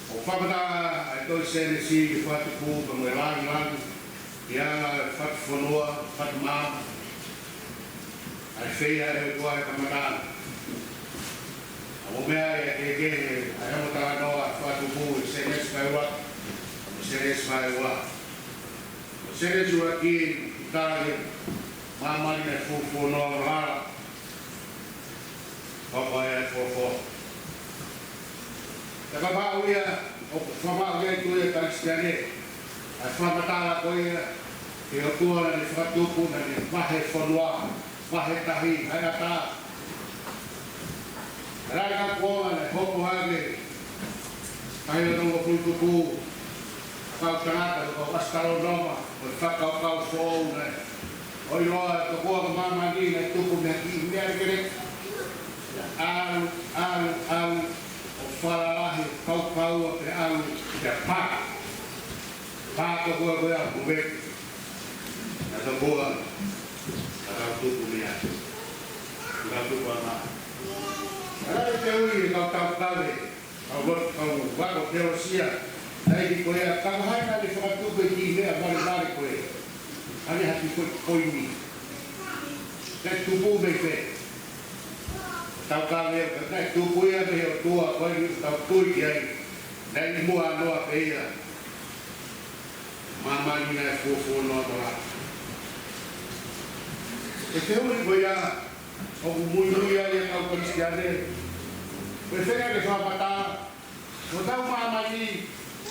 ʻOku fakamatala ʻa e tohi Sēnesi ki he fakatupu, pea mo e langilangi, ki he anga e fakafonua, fakamāmani. ʻA e feia ʻe he ʻOtua ʻi he kamataʻanga. ʻA mo meʻa ia ke kehe, ʻa e anga talanoa fakatupu, Sēnesi vahe ua, mo Sēnesi vahe ua. Sēnesi ua ki, tala ki māmani naʻe fuofua noa mo lala. Papa ia e fofo. Ka ka pau ia, ʻoku fakamau ia ʻi he Kalisitiane. ʻA e fakamatala ko ia, ʻe he ʻOtua naʻa ne fakatupu, naʻa ne vahe fonua, vahe tahi, ʻa e ʻatā. Rai ka kuonga naʻe hoko hake, kae ʻi ai ʻa e ongo puipuku, kau tangata, kau ʻasitalōnoma, mo e fakakaukau foʻou naʻe ʻiloa, tokua ko māmani naʻe tupu mei ha kiʻi meʻa lekeleka. ʻAlu, ʻalu, ʻalu, ʻo falalahi, kaukaua pea ʻalu, pea pā. Pā tokua ko ia, mo vete. Naʻa tokua, naʻa tau tupu mei ai. Naʻa tau tupu ana. Naʻa tau te ui, kau tau kave, kau lot, kau vako teolosia. Naʻe ʻi ko ia, kau hai naʻa ne fakatupu e kiʻi meʻa valevale ko ē. Hangē ha kiʻi foʻi poini. Naʻe tupu mei fē? Tau kave, naʻe tupu ia mei he ʻOtua, ko eni tau tui ki ai. Naʻe ʻi muʻa noa pē ia. Māmani naʻe fuofua noa mo lala. ʻE te ui ko ia, ʻoku muimui ai ʻa e kau Kalisitiane. Ko e fenga ke fakamatala, ko ʻetau māmani,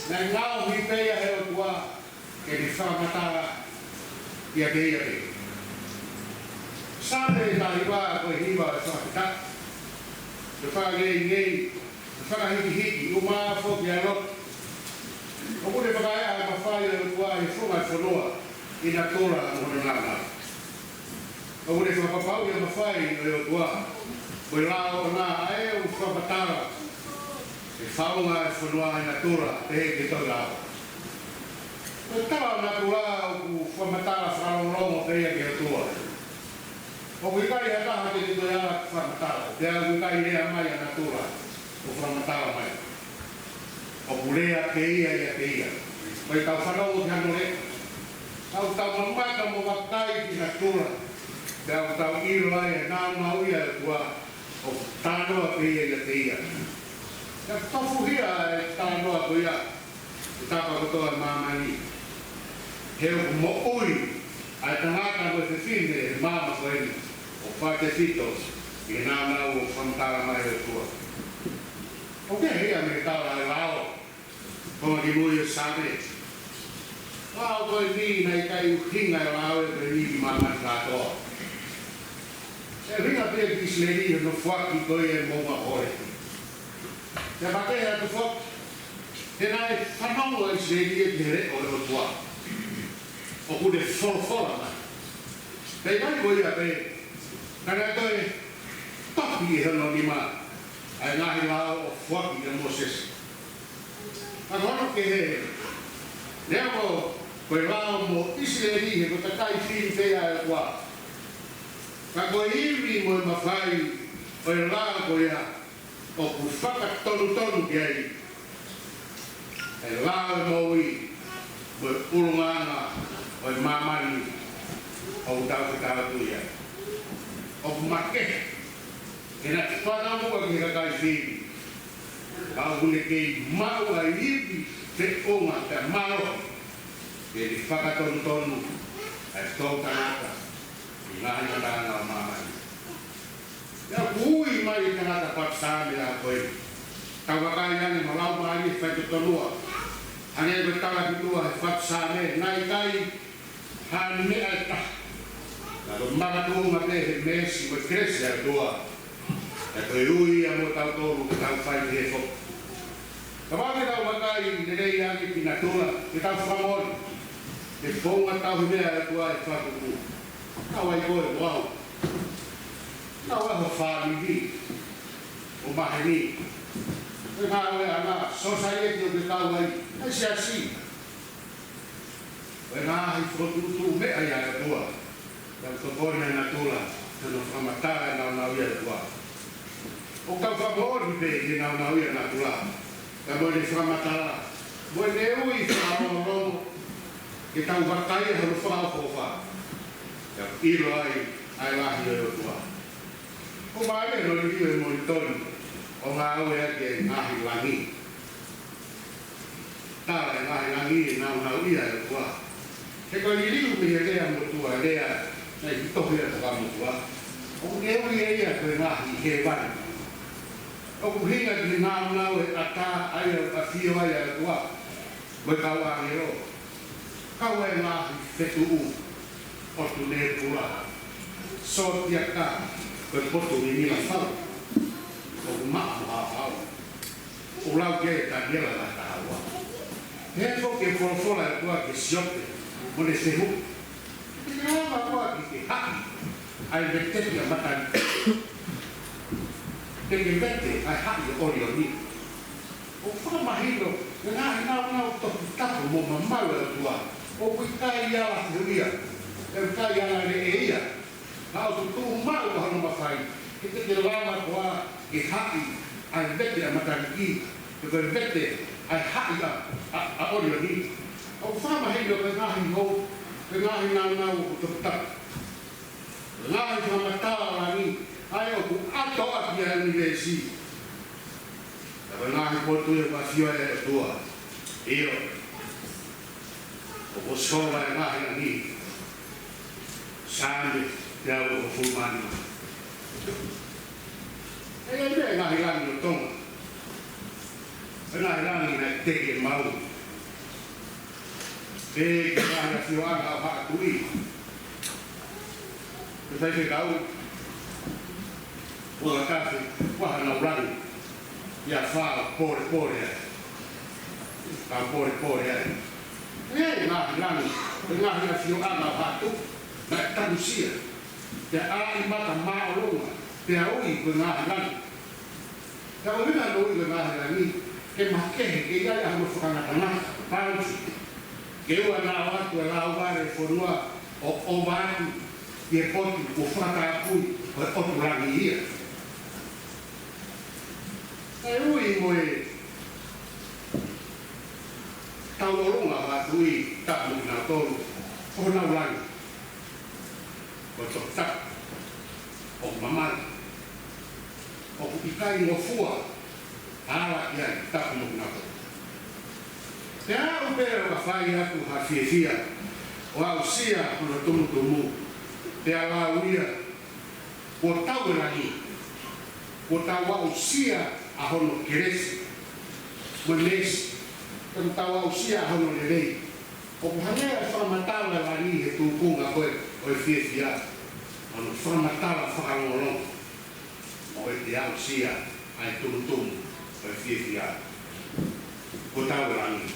naʻe ngaohi pē ia ʻe he ʻOtua, ke ne fakamatala, ia ke ia ke. Saame taha hiva, ko e hiva ʻo e fakafetaʻi. Ko e fakangeingei, fakahikihiki, ʻumaʻā foki ʻa e lotu. ʻOku ne fakaea ʻa e mafai ʻo e ʻOtua ʻi he funga ʻo e fonua, ʻi natula mo hono nāunau. ʻOku ne fakapapauʻi ʻa e mafai ʻo e ʻOtua, ko e lao ʻoʻona ʻa ē ʻoku fakamatala, ʻe faʻunga ʻa e fonua ʻi natula, pehē ki he tohi lao. Ko e tala ʻo natula ʻoku fakamatala fakalongolongo pē ia ki he ʻOtua. ʻOku ʻikai ha taha te ne toe ala fakamatala, pea ʻoku ʻikai lea mai ʻa natula. ʻo fakamatala mai. ʻOku lea pē ia ʻiate ia. Ko e tau fanongo ki hano lea. Tau tau mamata mo vakai ki natula. Pea ʻoku tau ʻilo ai e nāunau ia ʻa e ʻOtua. ʻOku talanoa pē ia ʻiate ia. Pea tofuhia e talanoa ko ia. He tapa kotoa ʻo e māmani. He ʻoku moʻui ʻa e tangata mo e fefine he maama ko eni. ʻO fakatefito ki he nāunau ʻoku fakamatala mai ʻe he ʻOtua. ʻOku kehe ia mei he tala ʻa e lao. Konga kimui ʻo e Saame. Lao ko eni naʻe ʻikai ʻuhinga e lao ʻe ko eni ki māmani kātoa. ʻE ʻuhinga pē ki ʻIsileli ʻi hono foaki ko ia e moʻunga Hōleki. Pea makehe atu foki, he naʻe fanongo ʻa ʻIsileli ki he leʻo ʻo e ʻOtua. ʻOku ne folofola mai. Pea ʻikai ko ia pē, ka naʻe toe tohi ʻi hono nima ʻa e ngaahi lao ʻo foaki kia Mōsese. Ka ko hono kehe, neongo ko e lao mo ʻIsileli he ko e kakai fili pē ʻa e ʻOtua. Ka ko e ivi mo e mafai ʻo e lao ko ia ʻoku fakatonutonu ki ai e lao ʻo e moʻui mo e ʻulungaanga ʻo e māmani ʻoku tau fetaulaki ai. ʻOku makehe, he naʻe fakamuʻa ki he kakai fili. Ka ʻoku ne kei maʻu ʻa e ivi, feʻunga, pea mālohi, ke ne fakatonutonu ʻa e toʻutangata ʻi he ngaahi mataʻanga ʻo māmani. Pea ʻoku ui mai e tangata fatu Saame ko ē. Tau vakai ange mo laumālie faitotonu. Hangē ko e tala ki tuʻa he fatu Saame, naʻe ʻikai ha meʻa ʻe taha. Ka ko e makatuʻunga pē he meesi mo e kelesi ʻa e ʻOtua. Pea ko e ui ia mo tautolu ke tau fai pehē foki. Kapau te tau vakai lelei ange ki natula, ke tau fakamoʻoni. Ko e founga tauhi meʻa ʻa e ʻOtua ʻi he fatu. Kau ai koe mo au. Kau ai ho fāmili. Ho maheni. Ko e ngāueʻanga, sōsaieti ʻoku ke kau ai. ʻA e siasi. Ko e ngaahi fokotuʻutuʻu meʻa ia ʻa e ʻOtua. Tau tokoni ʻa natula, tau fakamatala e nāunau ia ʻa e ʻOtua. ʻOku tau fakamoʻoni pē ʻi he nāunau ia ʻa natula. Ka mo ʻene fakamatala, mo ʻene ui fakalongolongo, ke tau vakai ʻa hono fakaʻofoʻofa. Tau ʻilo ai ʻa e lahi ʻo e ʻOtua. ʻOku mālie hono liliu ʻe Molitoni ʻo ngāueʻaki e ngaahi langi. Tala e ngaahi langi e nāunau ia ʻa e ʻOtua. He ko e liliu mei he lea motuʻa, lea naʻe ʻi he tohi ʻa e Fuakava Motuʻa. ʻOku ne ui ʻe ia ko e ngaahi hēvani. ʻOku ʻuhinga ki he nāunau ʻe ʻatā ʻa ia ʻoku ʻafio ai ʻa e ʻOtua. Mo e kau ʻāngelo. Kau ai e ngaahi fetuʻu, ʻotu nēpula, sōtiaka, ko e potu ngingila fau. ʻOku maʻa mo haohaoa. ʻOku lau ki ai ʻe Taniela vahe taha ua. He ko e folofola ʻa e ʻOtua kia Siope mo ʻene fehuʻi. Te ke lava koā ke ke haʻi ʻa e veteki ʻa Mataniki? Te ke vete ʻa e haʻi ʻo ʻOlioni? ʻOku fakamahino, ko e ngaahi nāunau toputapu mo mamalu ʻa e ʻOtua. ʻOku ʻikai ala fehuʻia, ʻoku ʻikai ala leʻeia. Ka ʻoku tuʻumaʻu ʻa hono mafai, he te ke lava koā ke haʻi ʻa e vete ʻa Mataniki, pe ko e vete ʻa e haʻi ʻa, ʻa, ʻa ʻOlioni. ʻOku fakamahino ko e ngaahi hou, ko e ngaahi nāunau ʻoku toputapu. Ko e ngaahi fakamatala ʻo langi, ʻa ia ʻoku ʻato ʻaki ʻa e ʻunivēsi. Ka ko e ngaahi potu ia ʻoku ʻafio ai ʻa e ʻOtua. ʻIo. ʻOku sola e ngaahi langi. Saame teau uofulu mā nima. ʻE ʻi ai e ngaahi langi ʻo Tonga. E ngaahi langi naʻe teke maʻu. Pea ko e ngaahi ʻafioʻanga ʻo Haʻa Tuʻi. Ko e faifekau. Ua tafe, ua hanau langi. ʻIa fā ʻo polepole ai. Ka polepole ai. ʻE ngaahi langi, ko e ngaahi ʻafioʻanga ʻo Haʻa Tuʻi, naʻe tanusia. Pea ʻai mata māʻolunga, pea ui ko e ngaahi langi. Ka ʻoku ʻuhinga hono ui ko e ngaahi langi, ke makehe, ke ʻi ai ʻa hono fakangatangata, balance. Ke ʻoua naʻa ō atu e lauvale ʻo e fonua ʻo ʻova atu ki he potu kuo fakatapui ko e ʻotu langi ia. Naʻe ui mo e tauʻolunga ʻa e tuʻi, tapu mo kinautolu, ʻo nau langi. Ko e tokotā, ʻoku mamalu, ʻoku ʻikai ngofua, ala ki ai, tapu mo kinautolu. Pea aʻu pē ʻo ka fai atu ha fiefia, ʻo aʻusia hono tumutumu, pea lau ia, kuo tau ʻi langi, kuo tau aʻusia ʻa hono kelesi, mo e meesi, kuo tau aʻusia ʻa hono lelei. ʻOku hangē ʻa e fakamatala ʻa langi he tūkunga ko ē ʻo e fiefia, ʻa hono fakamatala fakalongolongo, mo ʻete aʻusia ʻa e tumutumu ʻo e fiefia, kuo tau ʻi langi.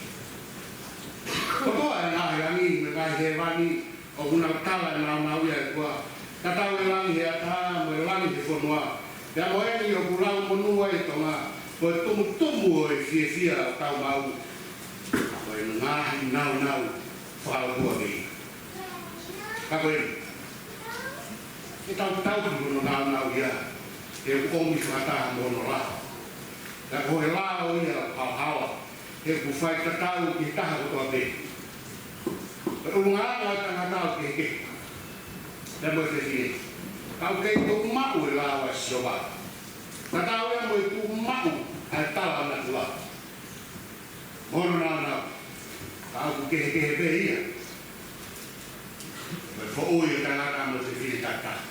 Kotoa ʻa e ngaahi langi mo e ngaahi hēvani, ʻoku nau tala ʻe naunau ia ʻe kua, ka tau ʻi langi he ʻatā mo e langi he fonua. Pea mo eni ʻoku lau monū ai ʻa Tonga, ko e tumutumu ʻo e fiefia ʻoku tau maʻu, ko e ngaahi naunau fakaʻotua kei. Ka ko eni, ke tau tauhi hono naunau ia, he ʻoku ʻomi fakataha mo hono lao. Ka ko e lao ia ʻoku haohaoa, he ʻoku faitatau ki he taha kotoa pē. Ko e ʻulungaanga ʻo e tangata ʻoku kehekehe, pea mo e fefine, ka ʻoku kei tuʻumaʻu e lao ʻa Sihova. Tatau ia mo e tuʻumaʻu ʻa e tala ʻa natula mo hono naunau, ka ʻoku kehekehe pē ia. Ko e foʻui ʻo e tangata mo e fefine takitaha,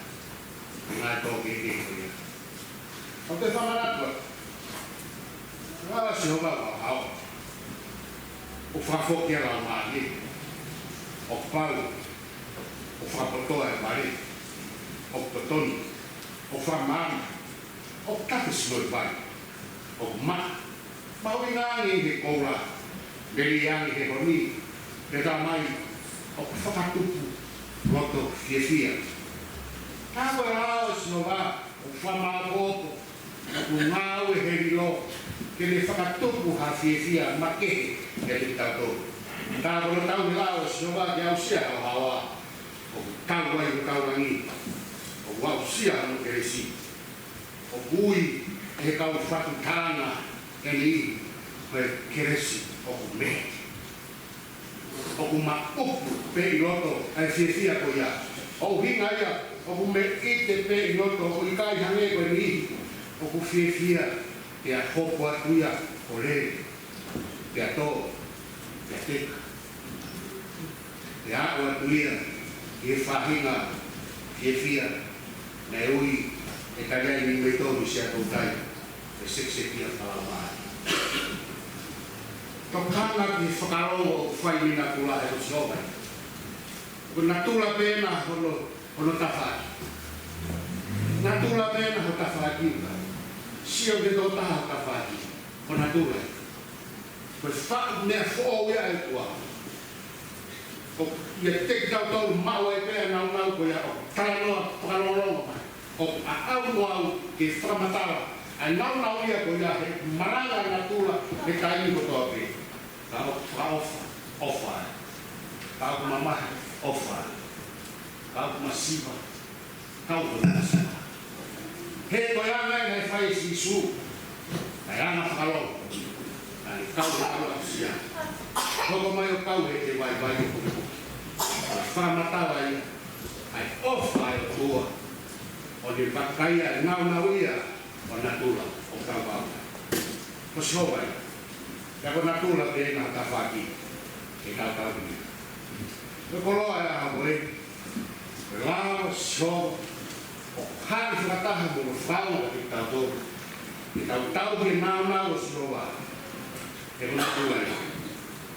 ʻa e ngaahi tō kehekehe ko ia. ʻOku te fakamanatu atu, lao ʻa Sihova ʻoku haohaoa, ʻoku fakafoki ʻa e laumālie, ʻoku pau, ʻoku fakapotoʻi ʻa e vale, ʻoku totonu, ʻoku fakamaama, ʻoku tafe sino ʻi vai, ʻoku maʻa, mahuʻinga ange ʻi he koula, lelei ange he honi, pea talamai, ʻoku fakatupu loto fiefia. Ka ko e lao ʻa Sihova ʻoku fakamāʻopoʻopo, ʻoku ngāue he lilo, ke ne fakatupu ha fiefia makehe kiate kitautolu. Ka ko hotau tauhi e lao ʻa Sihova ke aʻusia haohaoa, ʻoku tau ai hotau langi, ʻoku aʻusia hono kelesi. ʻOku ui ʻe he kau fatu tānaki eni, ko e kelesi ʻoku meʻe. ʻOku maʻupu pē ʻi loto ʻa e fiefia ko ia. ʻUhinga ia, ʻoku meʻite pē ʻi loto, ʻo ʻikai hangē ko e niʻihi ʻoku fiefia, pea hopo atu ia ʻo lele, pea tō, pea teka. Pea aʻu atu ia ki he faʻahinga fiefia naʻe ui ʻe Taniela Niumeitoru Siaʻatoutai, ʻe sekisekia fakalaumālie. Tokanga ki he fakalongo ʻoku fai mei natula ʻe he Sihova. Ko natula pē ena hono, hono tafaʻaki. Natula pē ena hono tafaʻaki uka. Sio ki he tokotaha hono tafaʻaki. Ko natula. Ko e faʻu meʻa foʻou ia ʻa e ʻOtua. ʻOku ʻiate kitautolu maʻu ai pē ʻa e naunau ko ia ʻoku talanoa fakalongolongo mai. ʻOku ʻaʻau mo au ke fakamatala ʻa e naunau ia ko ia he malanga ʻa natula he taimi kotoa pē. Ka ʻoku fakaʻofa, ʻofa ai. Ka ʻoku mamahi, ʻofa ai. Ka ʻoku masiva, kau ko e masiva. He ko e anga ia naʻe fai ʻe Sīsū, naʻe anga fakalongo, naʻe kau he anga aʻusia. Hoko mai ʻo kau he te vaivai ʻo pukepuke. Fakamatala ia ʻa e ʻofa ʻa e ʻOtua, ʻo ne vakai ʻa e naunau ia ʻo natula ʻoku tau maʻu. Ko Sihova ia. Pea ko natula pē ena hono tafaʻaki ke tau tauhi. Ko e koloa ʻo e ʻaho ko ē, ko e lao ʻa Sihova ʻoku haʻi fakataha mo hono fakaʻaonga kiate kitautolu, ke tau tauhi e naunau ʻo Sihova. He ko natula ia.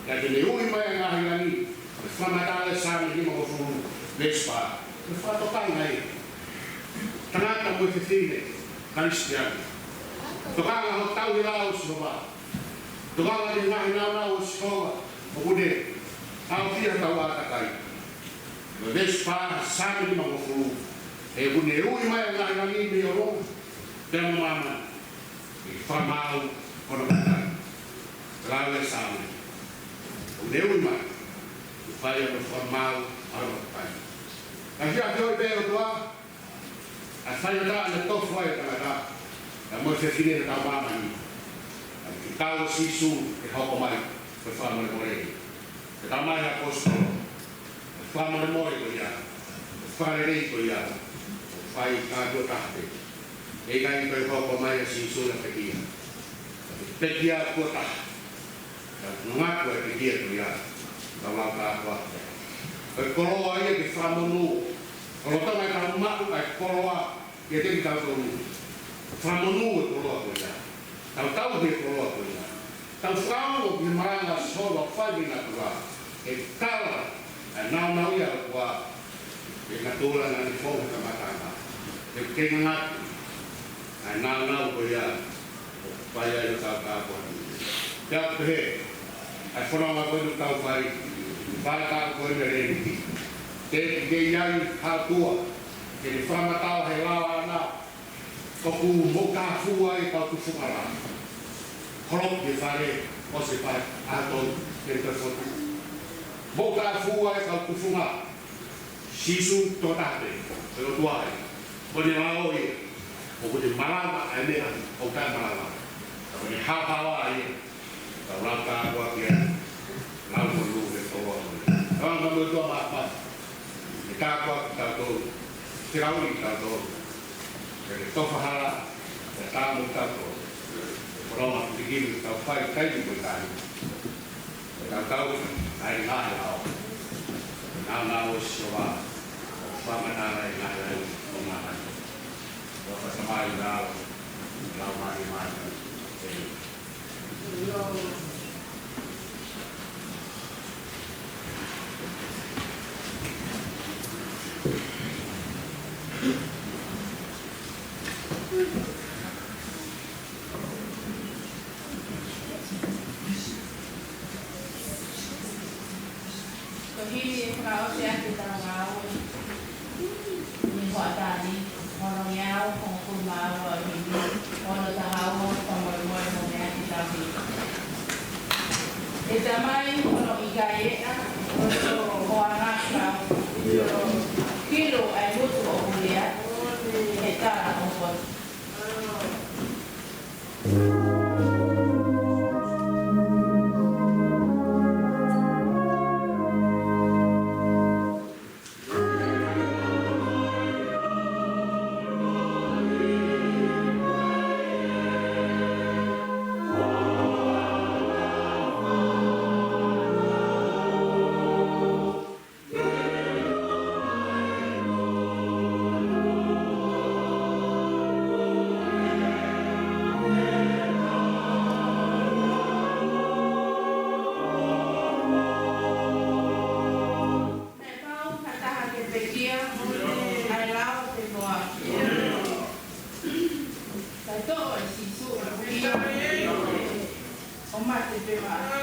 Ka te ne ui mai ʻa e ngaahi langi, ko e fakamatala ʻa e Saame nimangofulu, veesi fā. Ko e fakatokanga ia. Tangata mo e fefine Kalisitiane, tokanga hoʻo tauhi e lao ʻo Sihova. Tokanga ki he ngaahi naunau ʻo Sihova ʻoku ne aofia hotau ʻātakai. Ko e veesi fā, Saame nimangofulu. He ʻoku ne ui mai ʻa e ngaahi langi mei ʻolunga, pea mo māmani, ke fakamaau hono kakai. Lau e Saame. ʻOku ne ui mai, ke fai hono fakamaau hono kakai. Ka hia ke ʻoi pē ʻOtua, ʻa e faingataʻa naʻe tofu ai e tangata, pea mo e fefine naʻa nau māmani. Kau Sīsū ke hoko mai ko e fakamolemole. Ko e tala mai ʻe he ʻaposetolo, ko e fakamolemole ko ia, ko e fakalelei ko ia, ʻoku fai ki ha tuʻo taha pē. ʻE ʻikai toe hoko mai ʻa Sīsū ʻo pekia. Pekia tuʻo taha. Ka nonga ko e pekia ko ia, ka lau ka koa. Ko e koloa ia ke fakamonū. Ko e lolotonga ʻetau maʻu ʻa e koloa, ʻiate kitautolu. Fakamonū e koloa ko ia. Tau tauhi e koloa ko ia. Tau fakaongo ki he malanga ʻa Sihova ʻoku fai mei natula. ʻE tala ʻa e nāunau ia ʻoku ʻi he natula naʻa ne fou he kamataʻanga. ʻE kei ngangatu ʻa e nāunau ko ia ʻoku fai ai ʻetau kāpoi. Pea pehē, ʻa e fononga ko eni ʻoku tau fai, fai ka ko eni ʻa e lēniti. Te ke ʻi ai ha tua, ke ne fakamatala he lao ʻana, ʻoku mou tāfua ai kau tufunga lā. Holoki e fale, ʻosi e fale, ʻa tonu, ke ne toe fotu. Mou tāfua ai kau tufunga. Sīsū tokotaha pē, ko e ʻOtua ia. Ko ʻene lao ia, ʻoku ne malava ʻa e meʻa ʻoku taʻemalava. Ka ko ʻene haohaoa ia, ka lau ka koa kia, lau ko lu ke tō ʻa koe. Ka lau ka mo tua mā mā, ʻe ka koa ki tautolu, ke lau ʻi tautolu, ke ke tofa hala, ke tā mo tautolu. Ko lau ma pikini, tau fai, kai ni ko e kai. Tau tau, ai ngaahi lao. Nāunau ʻo Sihova, ʻo fakamatala e ngaahi lao ʻo māmani. ʻO fakatamai lao, lao māmani māmani. ʻĒmeni. Ko e himi ʻe fakaʻosi ʻaki ʻetau ngāue ʻi he hoʻatā ni, ono ngeau hongofulu mā ua himi, ono taha ua, fakamolemole mo e meʻa ki tau himi. ʻE Tamai, hono ʻikai ʻeʻa, hono hoanga kau, kilo ai mutu ʻo kulia, he tala ʻo koe. Naʻe pau ha taha ke pekia, ʻa e lao te noa. Kae toʻo ʻe Sīsū ʻa e pekia. ʻO mate pē maʻa.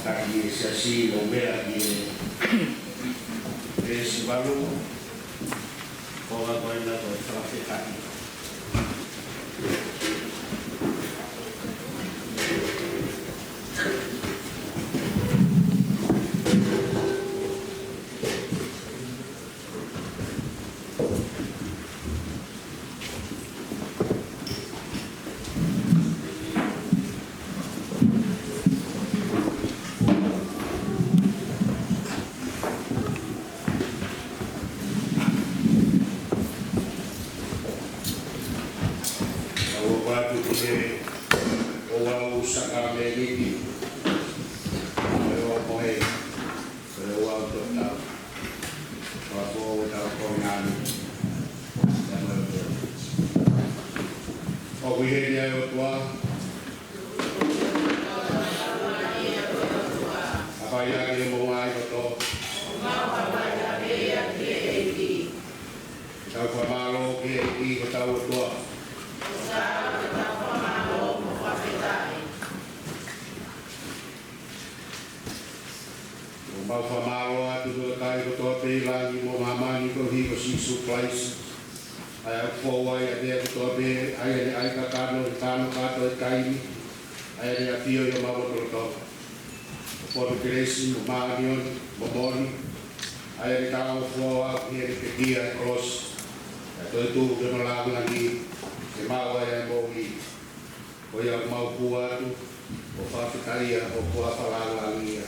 Taki e siasi ʻo meʻa ki he veesi valu, ko e konga ko ena ko e fakafetaʻi. ʻOku ʻoatu ki he ouau sākalamēniti, ʻo e ʻohomohe, ʻo e ouau toko taha. Fakafou ʻetau konga ni. ʻOku ʻi heni ʻa e ʻOtua. ʻApaia ke mo ai koto. Tau fakamālō ki he ʻEiki ko hotau ʻOtua. ʻOku mau fakamālō atu ki he kakai kotoa pē ʻi langi mo māmani koeʻuhi ko Sīsū Kalaisi. ʻA ia ʻoku fou ai ʻa e meʻa kotoa pē, ʻa ia naʻe ʻai kakano, ʻi he kakano kātoa ʻi he taimi, ʻa ia naʻe ʻafio ʻi homau lotolotonga. ʻOku fonu kelesi mo māʻoniʻoni mo moʻoni, ʻa ia naʻe taʻofi ʻa e pekia ʻi he kolosi, ʻa e toetuʻu ki hono lāngilangi, ke maʻu ai ʻa e moʻui. Ko ia ʻoku mau hū atu ʻo fakafetaʻi ʻa e ʻOtua, fakalāngilangiʻia.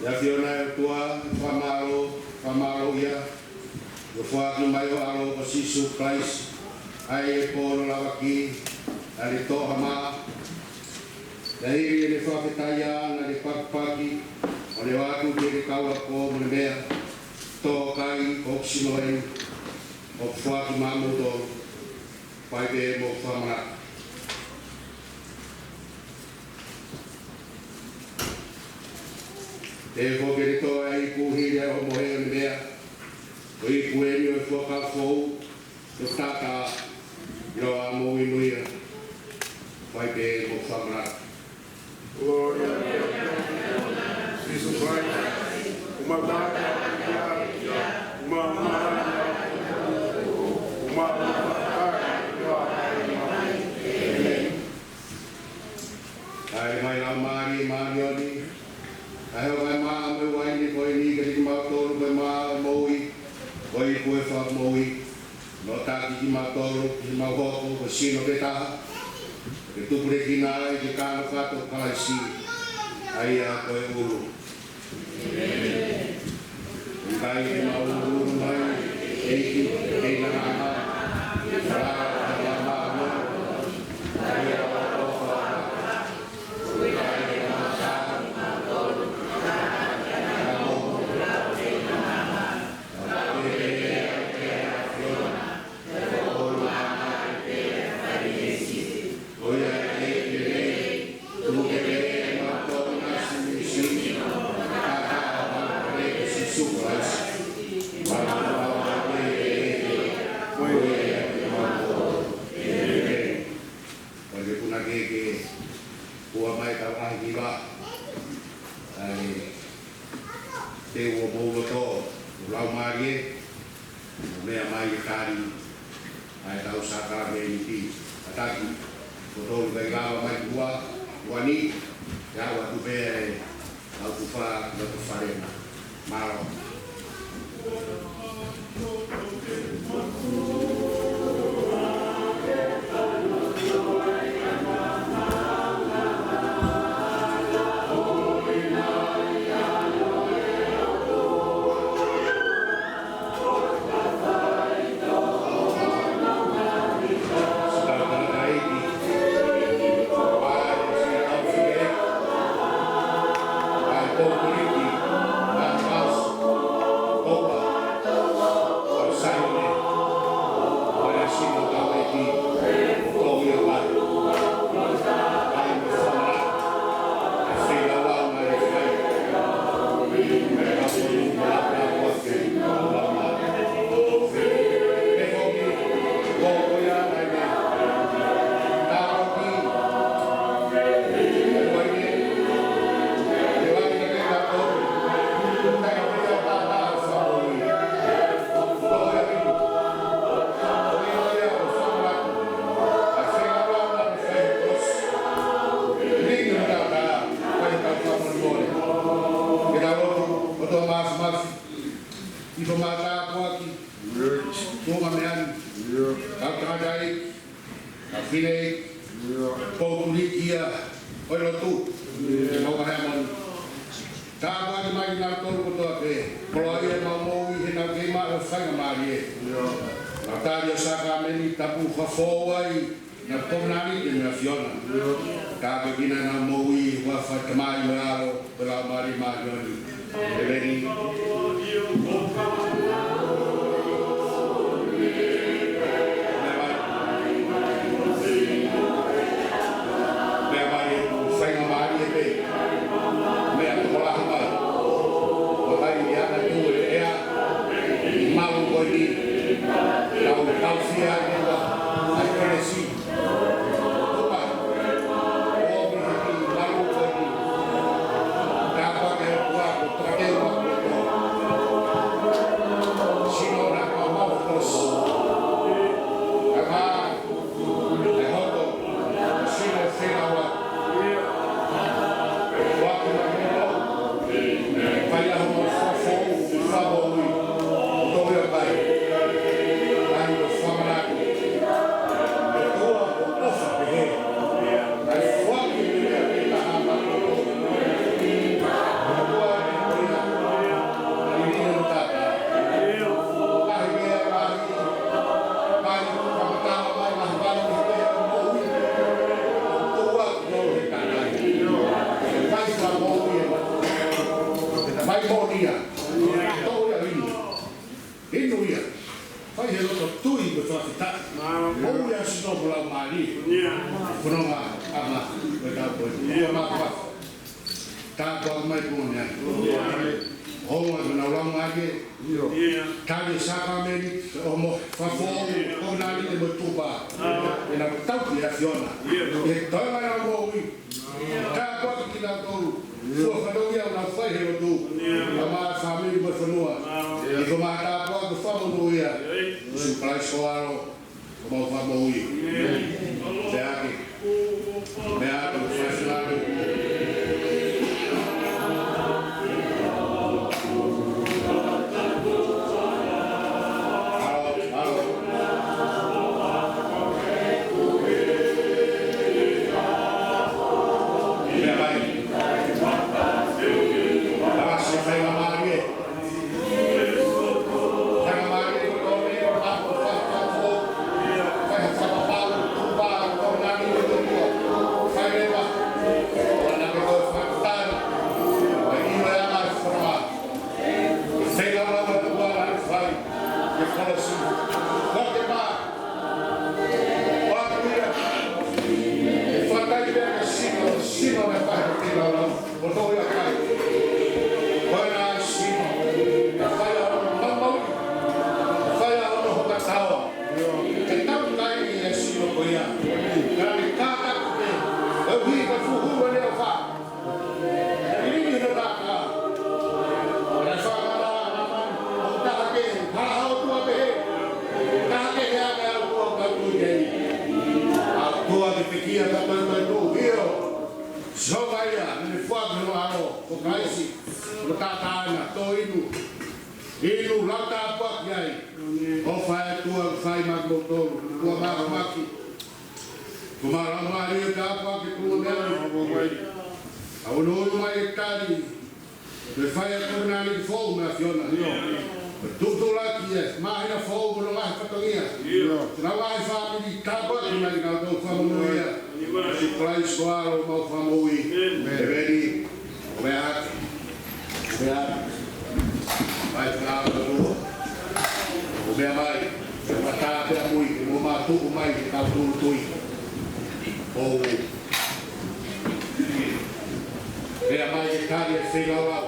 ʻE ʻAfiona ʻe ʻOtua, fakamālō, fakamālōʻia, ʻi hoʻo foaki mai ho ʻAlo ko Sīsū Kalaisi, ʻa ia ʻi he pō hono lavaki, naʻa ne toʻo ha mā, pea hili ʻene fakafetaʻi ʻa ia naʻa ne pakipaki, ʻo ne ʻoatu ki heʻene kau ako mo ne meʻa, Tō, kai, ko hoku sino eni, ʻoku foaki maʻamoutolu, fai pē mo hoku fakamanatu. Pea ko ʻene toʻo ʻa e ipu hili ʻa e ʻohomohe ʻo ne meʻa, ko e ipu eni ʻo e fuakava foʻou, ʻoku tata ʻi loto ʻa e moʻui mo ia, fai pē mo hoku fakamanatu. Sīsū Kalaisi, ʻoku mau tāpuakiʻi, ʻoku mau mālō, ʻoku mau fakafetaʻi. ʻĒmeni. Kae ʻumaʻā e Laumālie Māʻoniʻoni, kae hoko ʻa e maʻa mo e uaine ko eni kiate kimautolu ko e maʻa ʻo e moʻui, ko e ipu ʻo e fakamoʻui, ʻo taki kimautolu ke mau hoko ko e sino pē taha, ke tupulekina ai ke kanokato ʻa Kalaisi, ʻa ia ko e ʻulu. ʻIkai ke mau ʻuluʻulu mai, ʻEiki, ke ʻi ai ha maʻa, ke falala ha maʻa, ʻa ia ko e ʻofa. Ko e punake ke hua mai ka vahi ki va. ʻAi, te u ʻo mou loto, ʻo laumālie, ʻo meʻa mai e tali ʻa ʻetau sākalamēniti. Kātaki, ko tolu kai lava mai ua, ua ni, ia ua tu pē e au kufa ki loto fale na. Mālō. ia ʻo e lotu. Mau ka hea moni. Tāpuaki mai kinautolu kotoa pē. Koloaʻia ʻemau moʻui he nau kei maʻu e faingamālie. Nau tali ʻa e sākalamēniti tapu fakafoʻou ai ʻenau kovinānite mo e ʻAfiona. Tāpuekina ʻenau moʻui ʻi he huafa ʻo e Tamai mo e ʻAlo mo e Laumālie Māʻoniʻoni. ʻEmeni. Meʻa mai e faingamālie pē. Meʻa tokolahi mai. Ko e kai ia na tu e ea. Malu ko eni. Tau, tau fia e ua. Ai kelesi. Inu ia. Fai he loto tui mo e fakafetaʻi. Moʻui ʻa e sino mo e laumālie. Fononga ʻa e ʻaho ko eni. Tāpuaki mai pē mo e meʻa. Hongo ʻenau laumālie. Tali e sākalamēniti, ʻo mo fakafoʻou, kovinānite mo e tukupā. ʻEnau tauhi e ʻAfiona. ʻI he toenga ʻenau moʻui. Tāpuaki kinautolu. Fua fanongo ia ʻoku nau fai he lotu. Kae ʻumaʻā e fāmili mo e fonua. ʻI he ko ma tāpuaki fakamonūʻia. Sīsū Kalaisi ko e ʻAlo, ko homau Fakamoʻui. Meʻa ake. Meʻa ake, fai finale. ʻAlo, ʻalo. Meʻa mai. Tavasi e faingamālie. Faingamālie kotoa pē, ʻo fai fakapapau, tukupā, kovinānite mo e tukupā. Fai leva. ʻO ʻange ko e fakatana. ʻI he anga e fononga. Feilaulauʻi ʻa e ʻOtua naʻe fai. ʻI he kolosi. Ko e ma. Pākuia. Fakatai pea ka sino, sino naʻe fai he feilaulauʻi. Ko e toʻo ia kai. Ko e naʻe sino. Fai ʻa hono maumauʻi. Fai ʻa hono hokatao. Ke tau kai ʻi he sino ko ia. Ka ne kātaki pē. ʻE uhi ka fuhu ʻa e ʻofa. ʻIlini he taʻataʻa. Naʻe fakamatala ʻa Nāmani, ʻoku taha kehe, hala ʻa e ʻOtua pehē. Taha kehe ʻa e ʻOtua ka tui kei. ʻA e ʻOtua ke pekia ka tui kei tu. ʻIo. Sihova ia, naʻa ne foaki hono ʻAlo, ko Kalaisi, ko e taʻataʻa na, tō inu. Inu, lau tāpuaki ai. ʻOfa ʻa e ʻOtua, fai maʻa kimoutolu, ʻOtua māfimafi. Ko homau laumālie ʻoku tāpuaki ʻi he tuʻunga meʻa ni. ʻA hono ʻunu mai e tali. Ke fai ʻa e kovinānite foʻou mo e ʻAfiona. Ke tuʻutuʻulaki e māhina foʻou mo hono ngaahi fatongia. Ke nau ngaahi fāmili tāpuaki mai kinautolu fakamonūʻia. Sīsū Kalaisi ko e ʻAlo homau Fakamoʻui. ʻEmeni. ʻOku meʻa atu. ʻOku meʻa atu. Mai ki he ʻOtua. ʻOku meʻa mai. Ke mata pea mui, ke mo matuʻu mai, ke tau tūtui. ʻOku meʻa mai ke tali e feilaulau.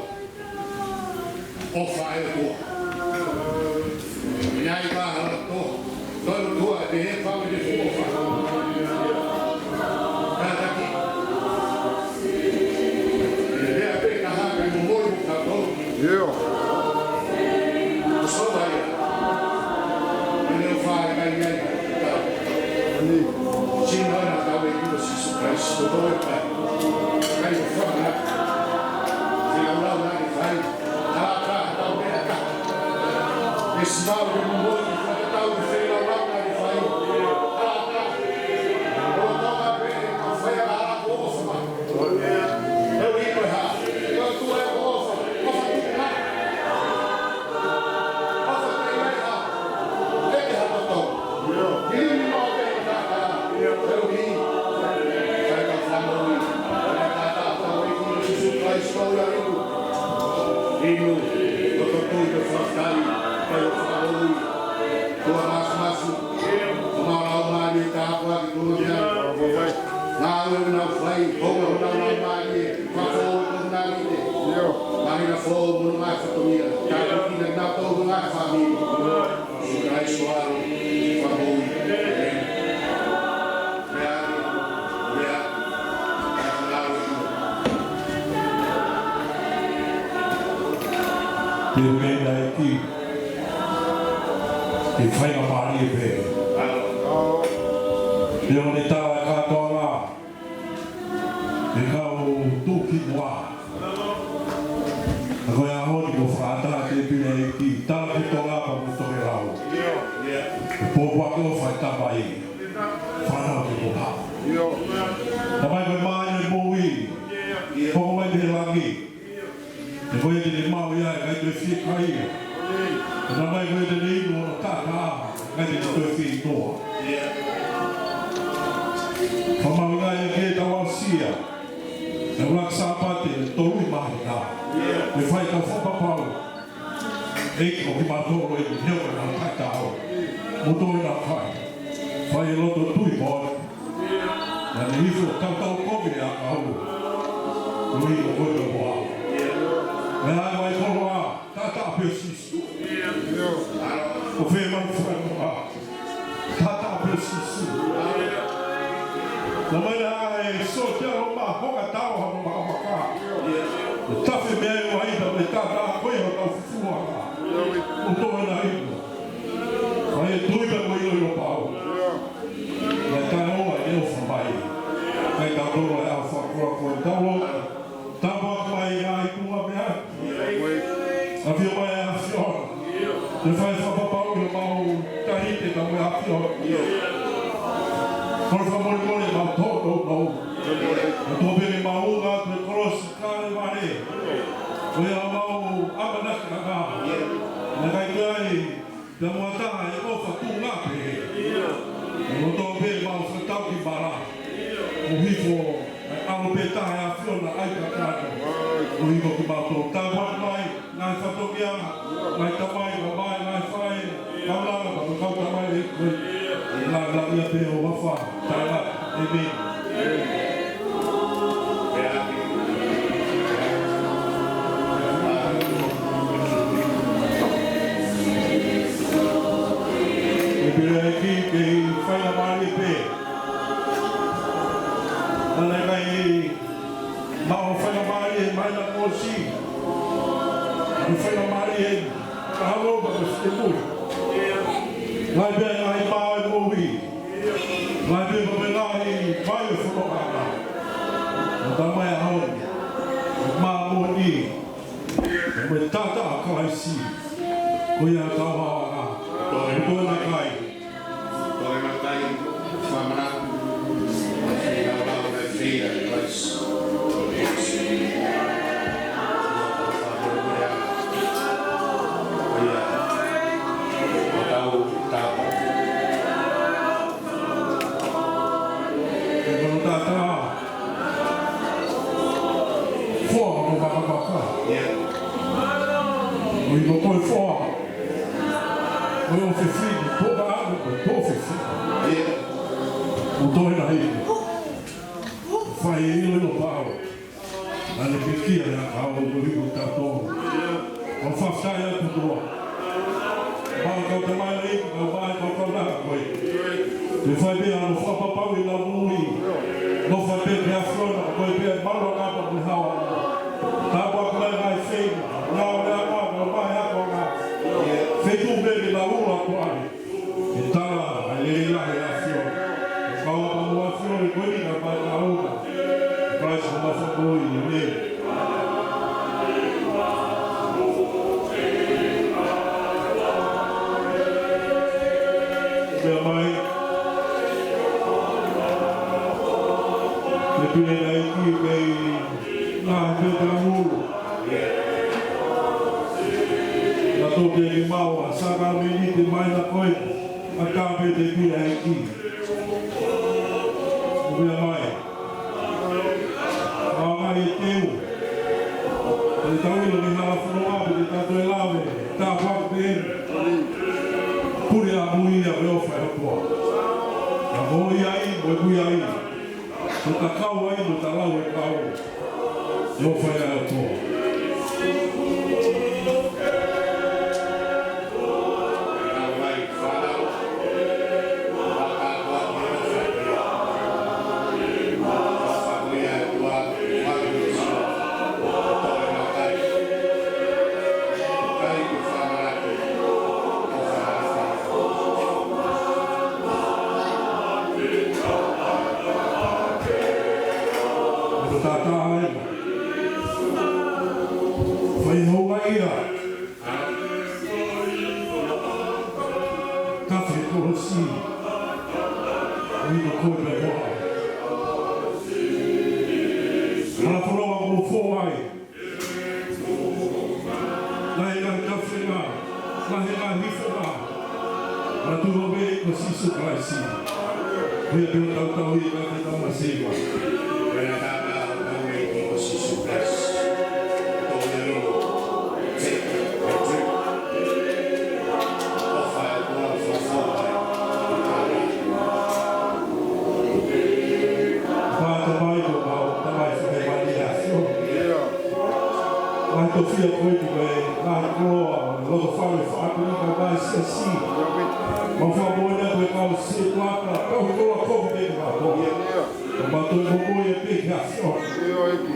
ʻOfa ʻa e ʻOtua. ʻIkai ke hala ʻOtua. Tonu tua, te he fau te fuʻu ʻofa. Kātaki. ʻE lea pē ka hake mo moe mo ka tau. ʻIo. Ko sova ia. ʻIo fai kai ai. Ani. Sino na ka we ki Sīsū Kalaisi, ko e kai. Kai fana. Sino na na ni fai. Ala ka, ka we ka. E sino na mo moe, ka tau ni fai la na ni fai. Ala ka. Ko ka pe, ka fai ala ko. Inu, inu, ʻo tō tui ko e fakatai, kai ʻo fakamoʻui, ʻo māsumāsu, ʻo mālō mai e tāpuaki kuo nau meʻa. Ngāue ʻoku nau fai, ʻoku nau lau mai e, fakafoʻou ʻoku nau ʻi he. Māhina foʻou mo e ngaahi fatongia, tāpuekina kinautolu mo e ngaahi fāmili. Siu Kalaisi ʻo ʻalu, fakamoʻui. ʻĒmeni. Te u kei ʻEiki, ke faingamālie pē. Te u ne tala kātoanga, ʻe kau tuki mua. Ka ko e ʻaho ni ko e fakaʻatā te pina ʻEiki, tala ki Tonga pea mo Tokelau. Ko e pōpoaki ʻofa ʻa e Tamai. Fānau ki he ʻOtua. Tamai ko e māʻoniʻoni ʻo e moʻui. Ko e mai mei langi. Ko ia te ne maʻu ia, ʻikai toe fiekaia. Ko e Tamai ko ia te ne inu hono taʻataʻa, ʻikai te ne toe fieinua. Fakamahuʻingaʻi ʻEiki ʻetau aʻusia ʻa e ʻuluaki Sāpate, tolu ʻi māhina. Ke fai ʻetau fakapapau. ʻEiki ko kimautolu ʻEiki, neongo ʻenau taʻetaau. Mo tō ʻenau kai. Fai e loto tui moʻoni. Naʻa ne hifo ʻo tautau kovi ʻa e ʻakau. Koeʻuhi ko koe pē mo au. Meʻa mai koloa, taʻataʻa pē ʻo Sīsū. Ko fē mai fai mo au. Taʻataʻa pē ʻo Sīsū. Naʻa mai ʻa e sōtia ʻo ma hoka tau ha ma hoka. Tafe mei ai ʻo ai ta me taʻataʻa ko ia ʻo tau fua. ʻO tō ʻenau inu. ʻA e tui pē mo e ʻilo ʻo pau. Naʻe taʻeʻoua ʻene ʻofa mai. Kae tautolu ʻa e ʻaho fakakoloa ko e tau loa. Tāpuaki mai ʻa e tuʻunga meʻa. ʻAfio mai ʻa e ʻAfiona. Te fai fakapapau ʻi homau taʻahine ka mo e ʻAfiona. Kole fakamolemole mau tō tō tō. Mau tō pē ke mau unga atu e kolosi Kalevale. Ko ia mau ʻamanaki ʻa e ngā. Naʻe ʻikai ke ai Te mo taha e ʻofa tuʻunga pē. Mo tō pē mau fakatau ki mala. Mo hifo, ʻalu pē taha e ʻAfiona ʻai kakano. Mo hifo ki mau tō tāpuaki mai, ngaahi fatongia, ngaahi tamai, ngaahi mamae, ngaahi faʻē, kau langa, kau tamai e koe. ʻI he langilangi pē ʻo e ʻofa, taʻengata. ʻĒmeni. ʻE pehē ki he faingamālie pē. Naʻe ʻikai maʻu faingamālie mai na kosi. Naʻe faingamālie ka halo ba ko si te pui. Ngai pē ngai maʻu e moʻui. Lahi pē mo e ngaahi fai e fononga. Mo tamai a hau. Mo māmani. Mo e taʻataʻa ʻa Kalaisi. Ko ia ʻa e tauhaʻanga. Ko e tō e makai. Tō e makai. Fāmana. Fāmana. Fāmana. Ko ia. Ko e tau. Ko e mano tātā. Foa mo makapaka. ʻIo. Ko e foa. Ko e ʻofefine. Poka anu ko e ʻofefine. ʻIo. ʻO toe na hei. Fai e ʻilo ʻo pau. Naʻa ne pekia ʻa e ʻakau ko e ʻilo tautolu. ʻOku ou fakafetaʻi atu kotoa. Mau kau tamai, mau mai, mau kau langa koe. Te fai pē ʻa hono fakapapauʻi ʻenau moʻui. Nofo pē ki he ʻAfiona, ko koe pē ʻa e malu ʻa e kapa mo e haoʻanga. Tāpuaki mai ngaahi feinga, ngāue ʻa e ʻapi, ngāue ʻa e ʻapi. Feituʻu pē ke nau ʻulu atu ai. ʻE tala, ʻa e lelei lahi ʻa e ʻAfiona. ʻE kau ʻa e ʻAfiona, ko e ʻuhinga mai ʻa e ʻaho ni. ʻE Kalaisi ko homau Fakamoʻui, ʻēmeni. Meʻa mai. Te pine nai ki mei. Nā, te te ulu. Nā tō ke ke mau a sākalamēniti mai na koe. A ka pe te pia e ki. Meʻa mai. Mau mai e teu. ʻOfa ʻa e ʻOtua. Ko e tātāʻi. Fai houngaʻia. Kafe kolosi. ʻI ko koe pē koa. Hala foloa mo foai. Ngaahi, ngaahi kafe ngā, ngaahi, ngaahi hifo ngā. Naʻa tuʻu pē ko Sīsū Kalaisi. Pea pea tautau ʻi he ngaahi tamasiʻi. Pea tautau ʻi he ko Sīsū Kalaisi. Tau ia lolo. Take a drink. ʻOfa ʻa e ʻOtua, ʻofa ʻa e ʻOtua. Pea tamai ko mau, tamai fakaemālie ʻa e ʻAfiona. Ngaahi tofiʻa ko eni ko e ngaahi koloa, loto fale, fāmili, kae ʻumaʻā e siasi. Mau fakamoʻoni atu e kau sētuata, kau koloa kovi ke mau ko. Ka mau toe mokoia pē ki he ʻAfiona.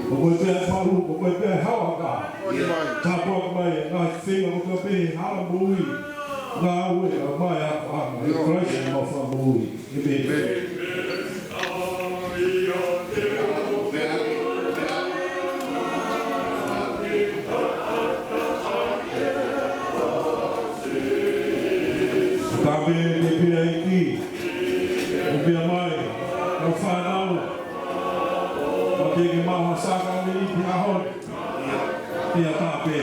Mokoia pē ʻa e malu, mokoia pē ʻa e haoʻanga. Tāpuaki mai, ngaahi feinga, mokoia pē hala moʻui. Ngāue, ʻa mai ʻa, ʻa, ʻa, ʻi Kalaisi mau fakamoʻui. ʻĒmeni. Tapu ki he ʻEiki, ʻoku pea mai, kau fānau, ʻoku teʻeki ke maʻu ha sākalamēniti he ʻaho ni. Pea tapu.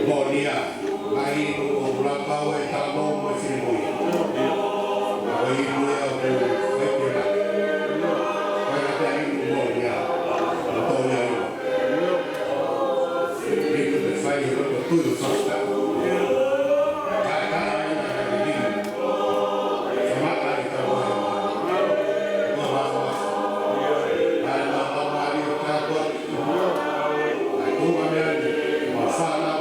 Moʻoni ia. Ai, ʻo Lapau e Talamou mo e Finemui. Ko e inu ia ʻoku fai pē na. Ko e ngata inu moʻoni ia. ʻO tō ia inu. Inu te fai he loto tui ʻo Sosita. Kae taʻa ai na ka te inu. Samata i tau ai. Ko Lapau. Ai, Lapau mai o Kapua. Ai, ko Mameani. Masala.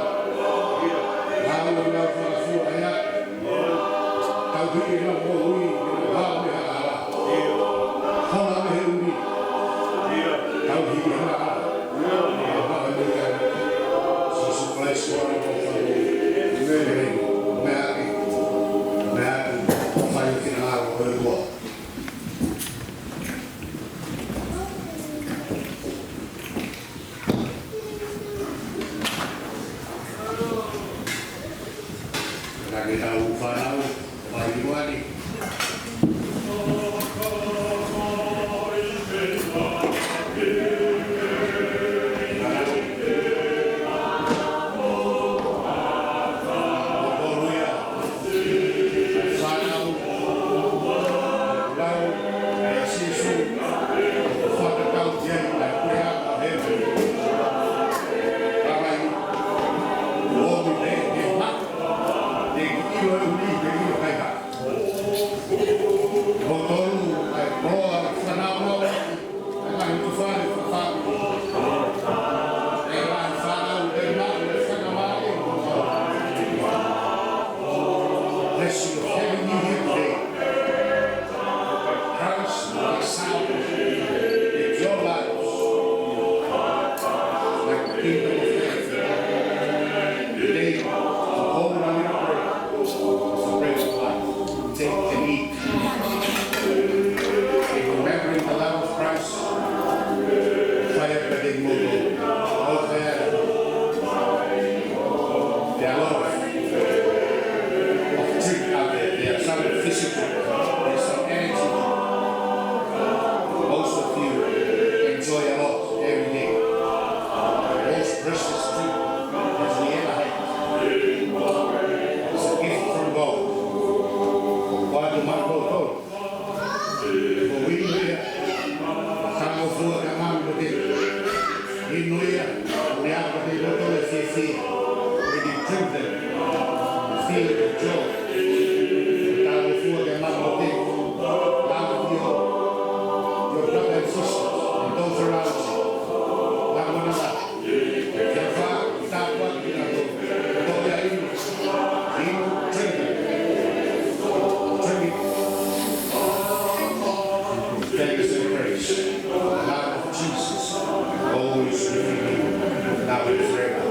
There are a lot of, of drink out there. There are some physical, there's some energy. Most of you enjoy a lot every day. Most precious drink that we ever had. It's a gift from God. Why do not go? Ko e inu ia, ka ngofua ke maʻu mo teʻeki. Inu ia, ne ako te moto e fiefia. When you drink them, you feel the joy. Ka ngofua ke maʻu mo teʻeki. Love your, your brother and sisters and those around you. Love one another. Ia fa, tāpuaki kinautolu. Ko ia inu, inu, drink it. Drink it. Thank you, sir. Praise. The love of Jesus always with you, now and forever.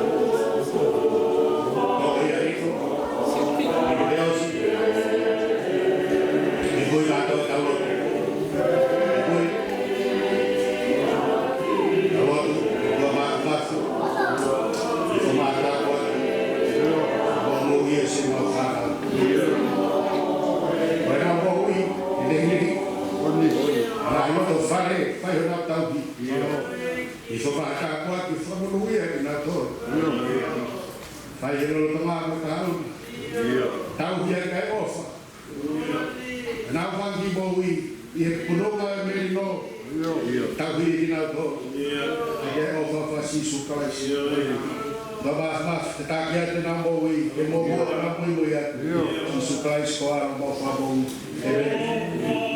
Ko ia inu, inu leosi. Inu i mātou tau lotu. Inu i Ka lotu, ʻoku māfimafi, ʻoku mātāpuaki, ʻoku monūʻia siʻomou fānau. Ko ʻenau moʻui, ʻi he ʻihi, ʻa e loto fale, fai honau tauhi. ʻOku mātāpuaki, fakamonūʻia kinautolu. Fai e lolotonga mo e kahaʻu. Tauhi ʻaki ʻa e ʻofa. Nau fanga kiʻi moʻui ʻi he punou ʻa e melino. Tauhi kinautolu ʻaki e ʻofa ʻa Sīsū Kalaisi. Ka māfimafi, tataki atu ʻenau moʻui, ke muʻomuʻa ʻenau muimui atu. Sīsū Kalaisi ko homau Fakamoʻui. ʻĒmeni.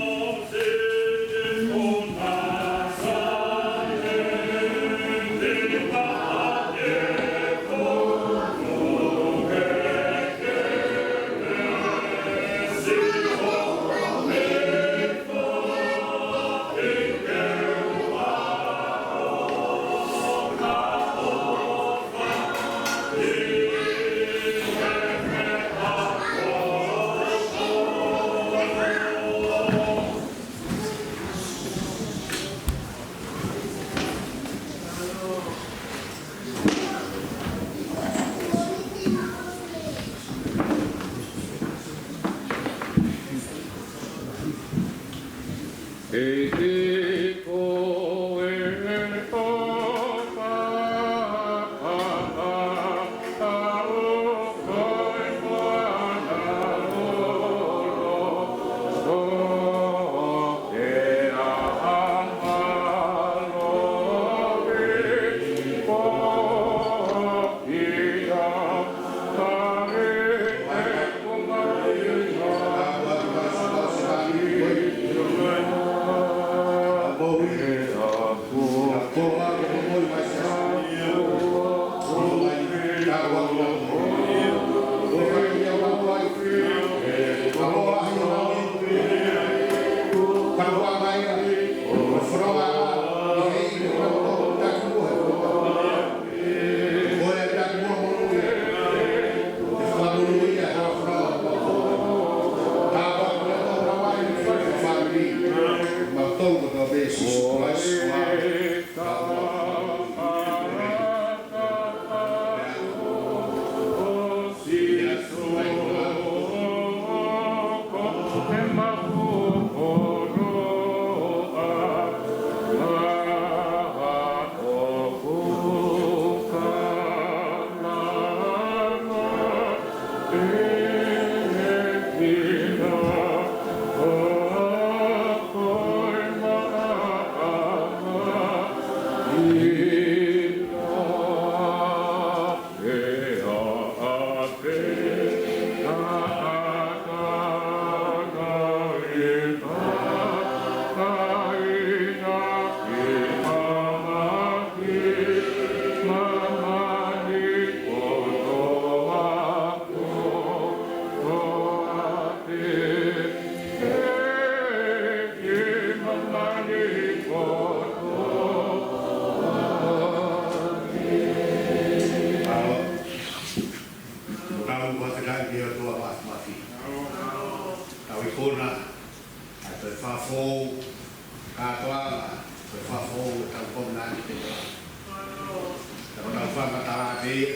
Ia,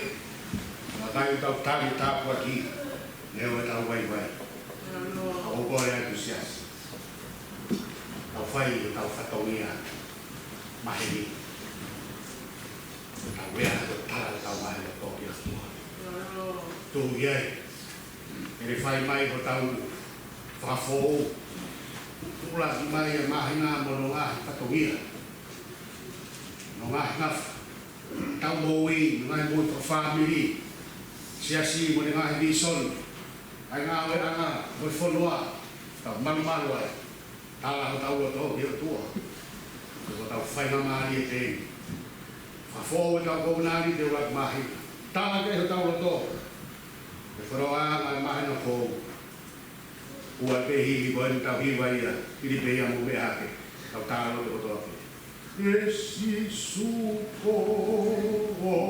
ʻoku ʻikai ke tau tali tāpuaki, neongo ʻetau vaivai. ʻOku ou kole atu ki he siasi, tau fai ʻetau fatongia maheni. Tau lea ʻo tala ʻetau maheni ki he ʻOtua. Tuʻu ki ai. ʻEne fai mai hotau fakafoʻou. Tuʻulaki mai ʻa e māhina mo hono ngaahi fatongia, mo hono ngaahi ngafa, ʻetau moʻui, mo e ngaahi moʻui fakafāmili, siasi mo ʻene ngaahi vīsone, ʻa e ngāueʻanga mo e fonua, tau malumalu ai. Tala hotau loto ki he ʻOtua. Ko hotau faingamālie pē eni. Fakafoʻou ʻetau kovinānite ʻuluaki māhina. Tala ki hotau loto. Ke foloa ʻa e māhina foʻou. Ua pē himi ko eni, tau hiva ia, hili pē ia mo meʻa hake. Tau tala loto kotoa pē. ʻE Sīsū ko ho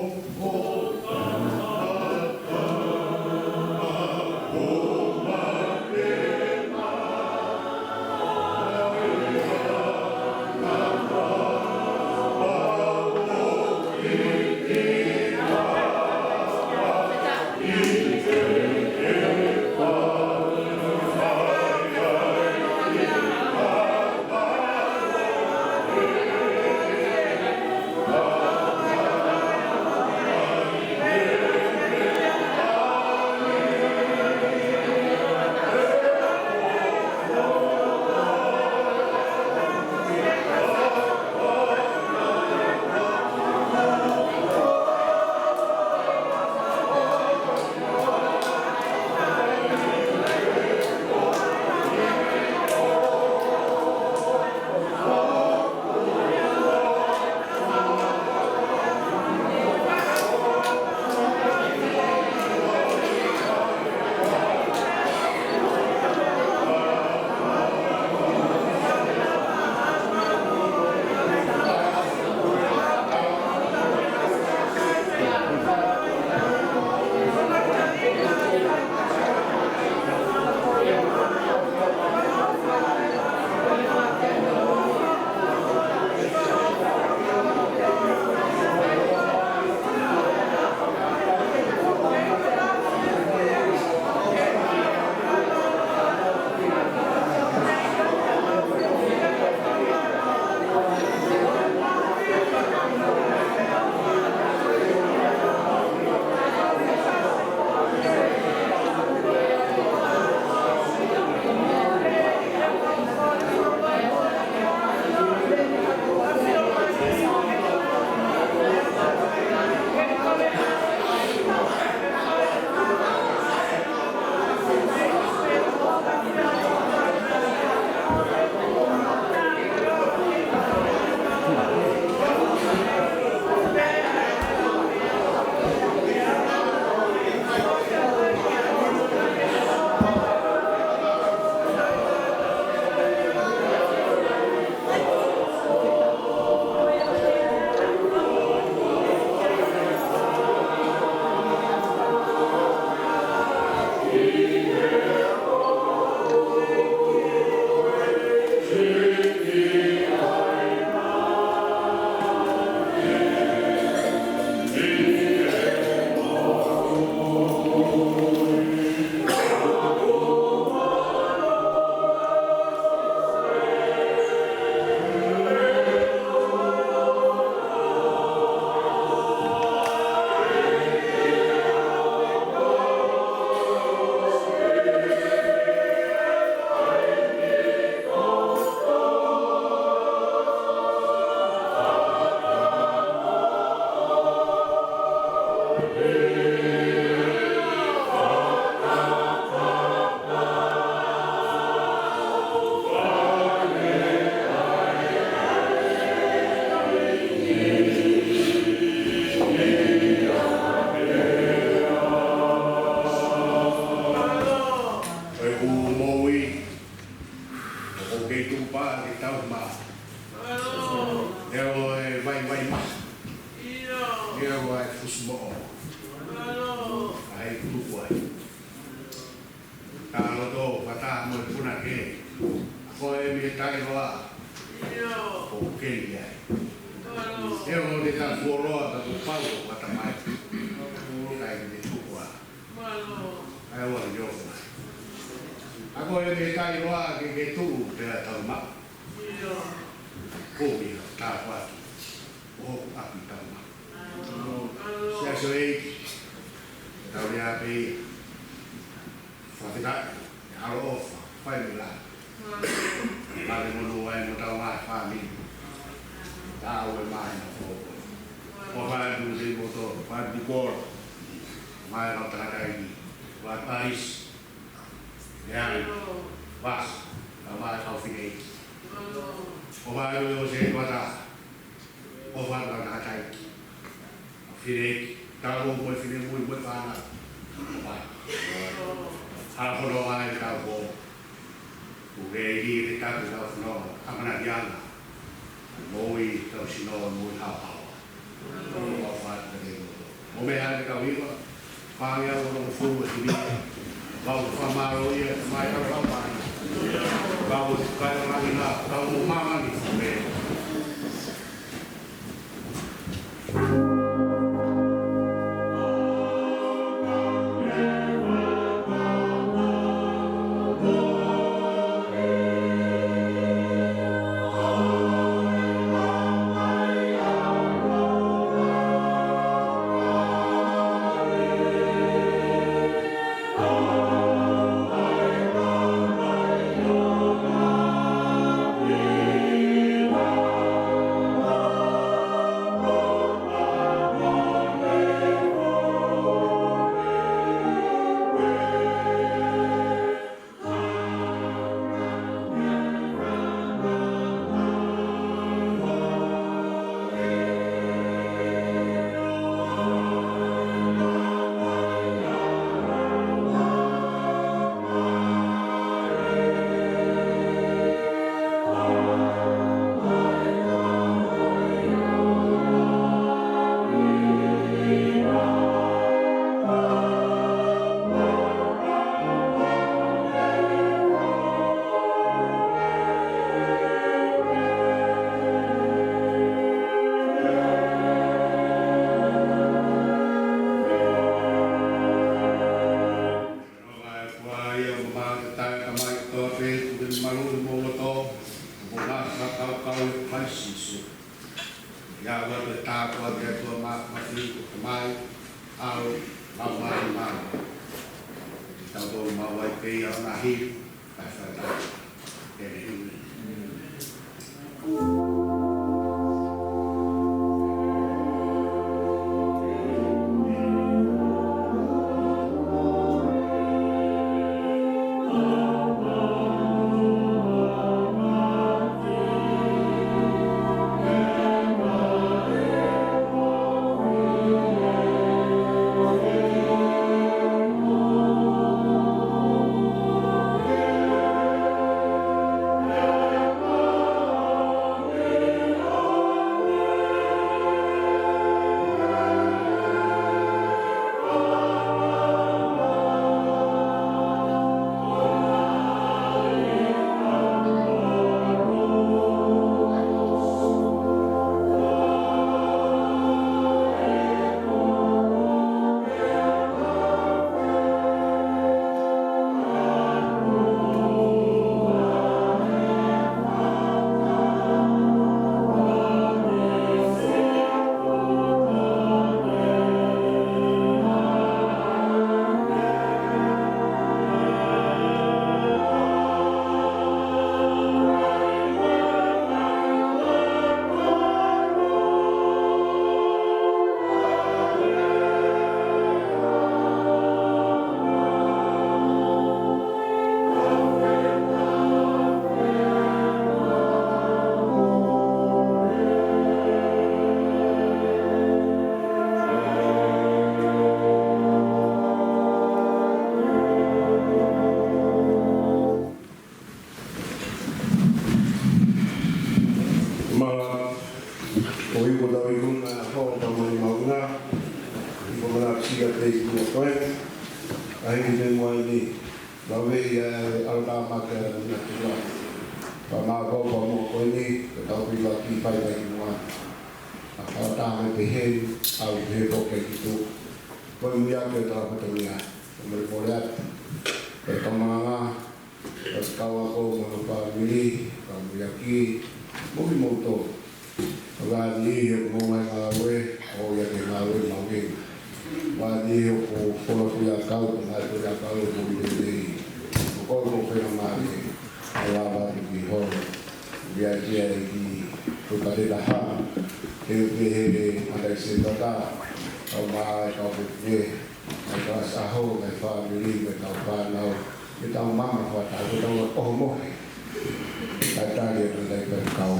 Ko e moʻui, ʻoku kei tuʻu pē ke tau maʻu. Neongo e vaivai maha. Neongo e fusi moʻo. ʻAi tuku ai. Tala loto, fata mo e punake. Ko e mei he tailoa. ʻOku kei ai. Neongo e tala fuoloa ka kuo pau ʻo fata mai. ʻAi ua ni o. Ako e me kai loa ke ke tuʻu pea tau maʻu. Ko ia, tā kuaki. ʻO hoku ʻapi tau maʻu. Siasi ʻEiki, tau lea pē. Fakafetaʻi, ʻaloʻofa, fai mila. Male monū ai mo tau mai fāmili. Tau e mai na fō. ʻOfa atu te mo tō, fai mi kolo. Mai lau takatai ni. Wa paris. Leai. Vas. Tau mai kau fine. ʻOfa atu e o se kuata. ʻOfa atu lau takatai. Fine, tau mo e fine mui mo e fānau. ʻOfa. Hala hono ai tau ko. Ko ke ili ke tau tau hono. Amana diana. Mo i tau sino mo i hao hao. ʻOfa atu ke mo. Mo me hale tau iwa. Pāngia o no fulu e himi. Kau fakamālō ia, mai kau kau mai. Kau kai o langi na, kau mo māmani fune. Ia ʻoku mau tātā mai kotoa pē, ʻoku ke malu mo loto, ʻoku mau fakakaukau ʻia Kalaisi Sīsū. Ia ʻoku ʻi ai e tāpuaki ʻa e ʻOtua Māfimafi, ko e Tamai, ʻAlo, Laumālie Māʻoniʻoni. Ke tau tō mau ai pē ia ʻo na hili, kae fai tā. ʻĒmeni. Mala, ʻoku ʻi ai ko tau ʻi kuna ho pa mani mauna, ʻi ko mana sia te ʻi kuna koe, ʻa hiki te mua ni, lau vei ʻa e ʻalu ka maka na tua, pa ma ko pa mo koe ni, ko tau pila ki fai fai ki mua, ʻa ka tā me te hei, au he po ke ki tu, ko i mia ke tā pa te mia. Mole mole atu. Pea ka malanga, pea kau ako mo hono fāmili, kau miaki, mo kimoutolu. Ka vani he mo ngai ngāue, o ia ke ngāue mauke. Vani he ko folo tu ia kau, ko ngai tu ia kau, mo i lelei. Ko ko mo fena mane, a lava tu ki holo. Ia ia i ki tu ka te taha. He ke he, he, anda i se tata. Kau mai, kau ke ke. Mai ka saho, mai fāmili, mai kau fānau, mai kau mama fātau, mai kau oho mohe. Ka tali e tau tai pea kau,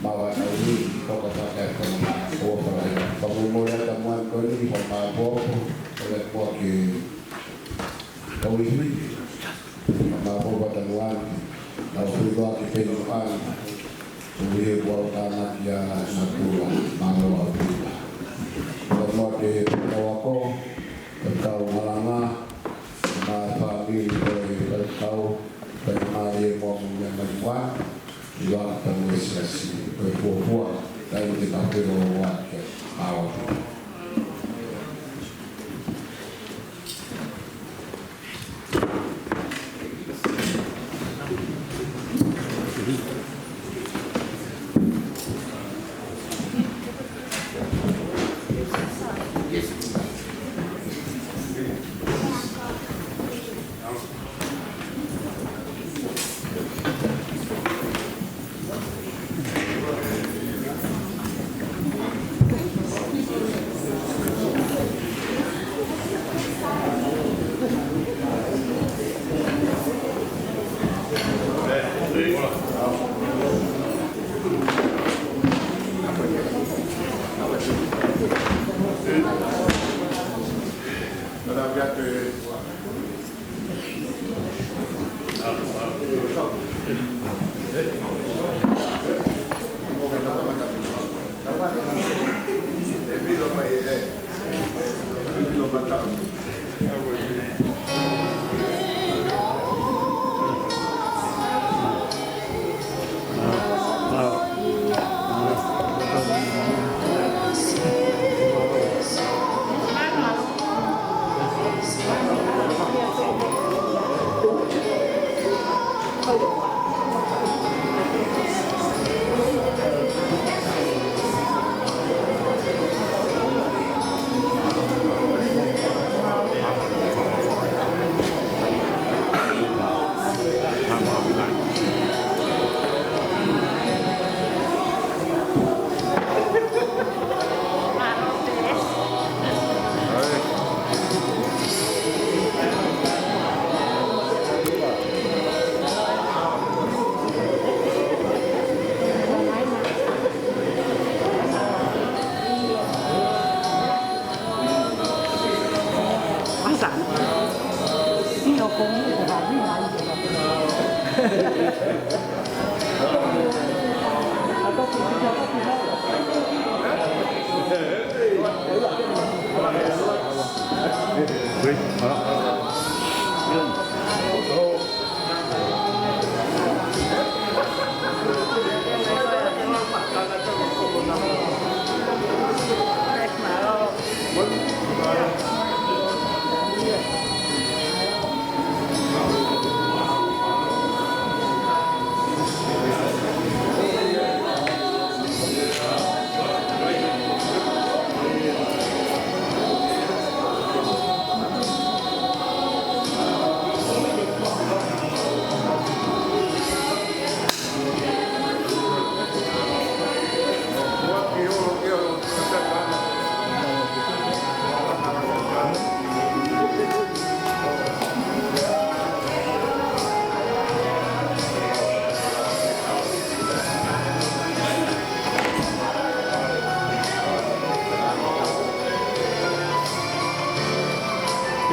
mawa tau ni, toka fātai kau mama, o fātai. Ka mo mo ia ta muan ko ni, ko ma popo, ko le mo ke, kau i hui. Ka ma popo ta muan, kau hui kua ki pei muan. Ko ia kuo tau tānaki ʻa e natula, mālō ʻaupito. Ko e motuʻa ke tau ako, ke tau malanga, mo e fāmili ko e, ke tau, ke mai e mo mo ia mai ua, ʻi he ʻaho tau e siasi, ko e fuofua, tai te tau ke loa ke, mālō ʻaupito.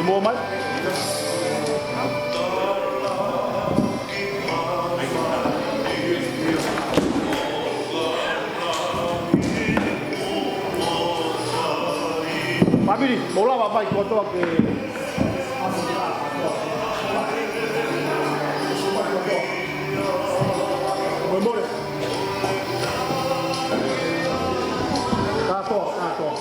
Te mou mai. Fāmili, mou lava mai kotoa ke Mole mole. Kātoa, kātoa.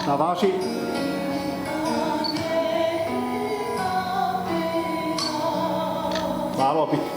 Tavasi. Mālō ʻaupito.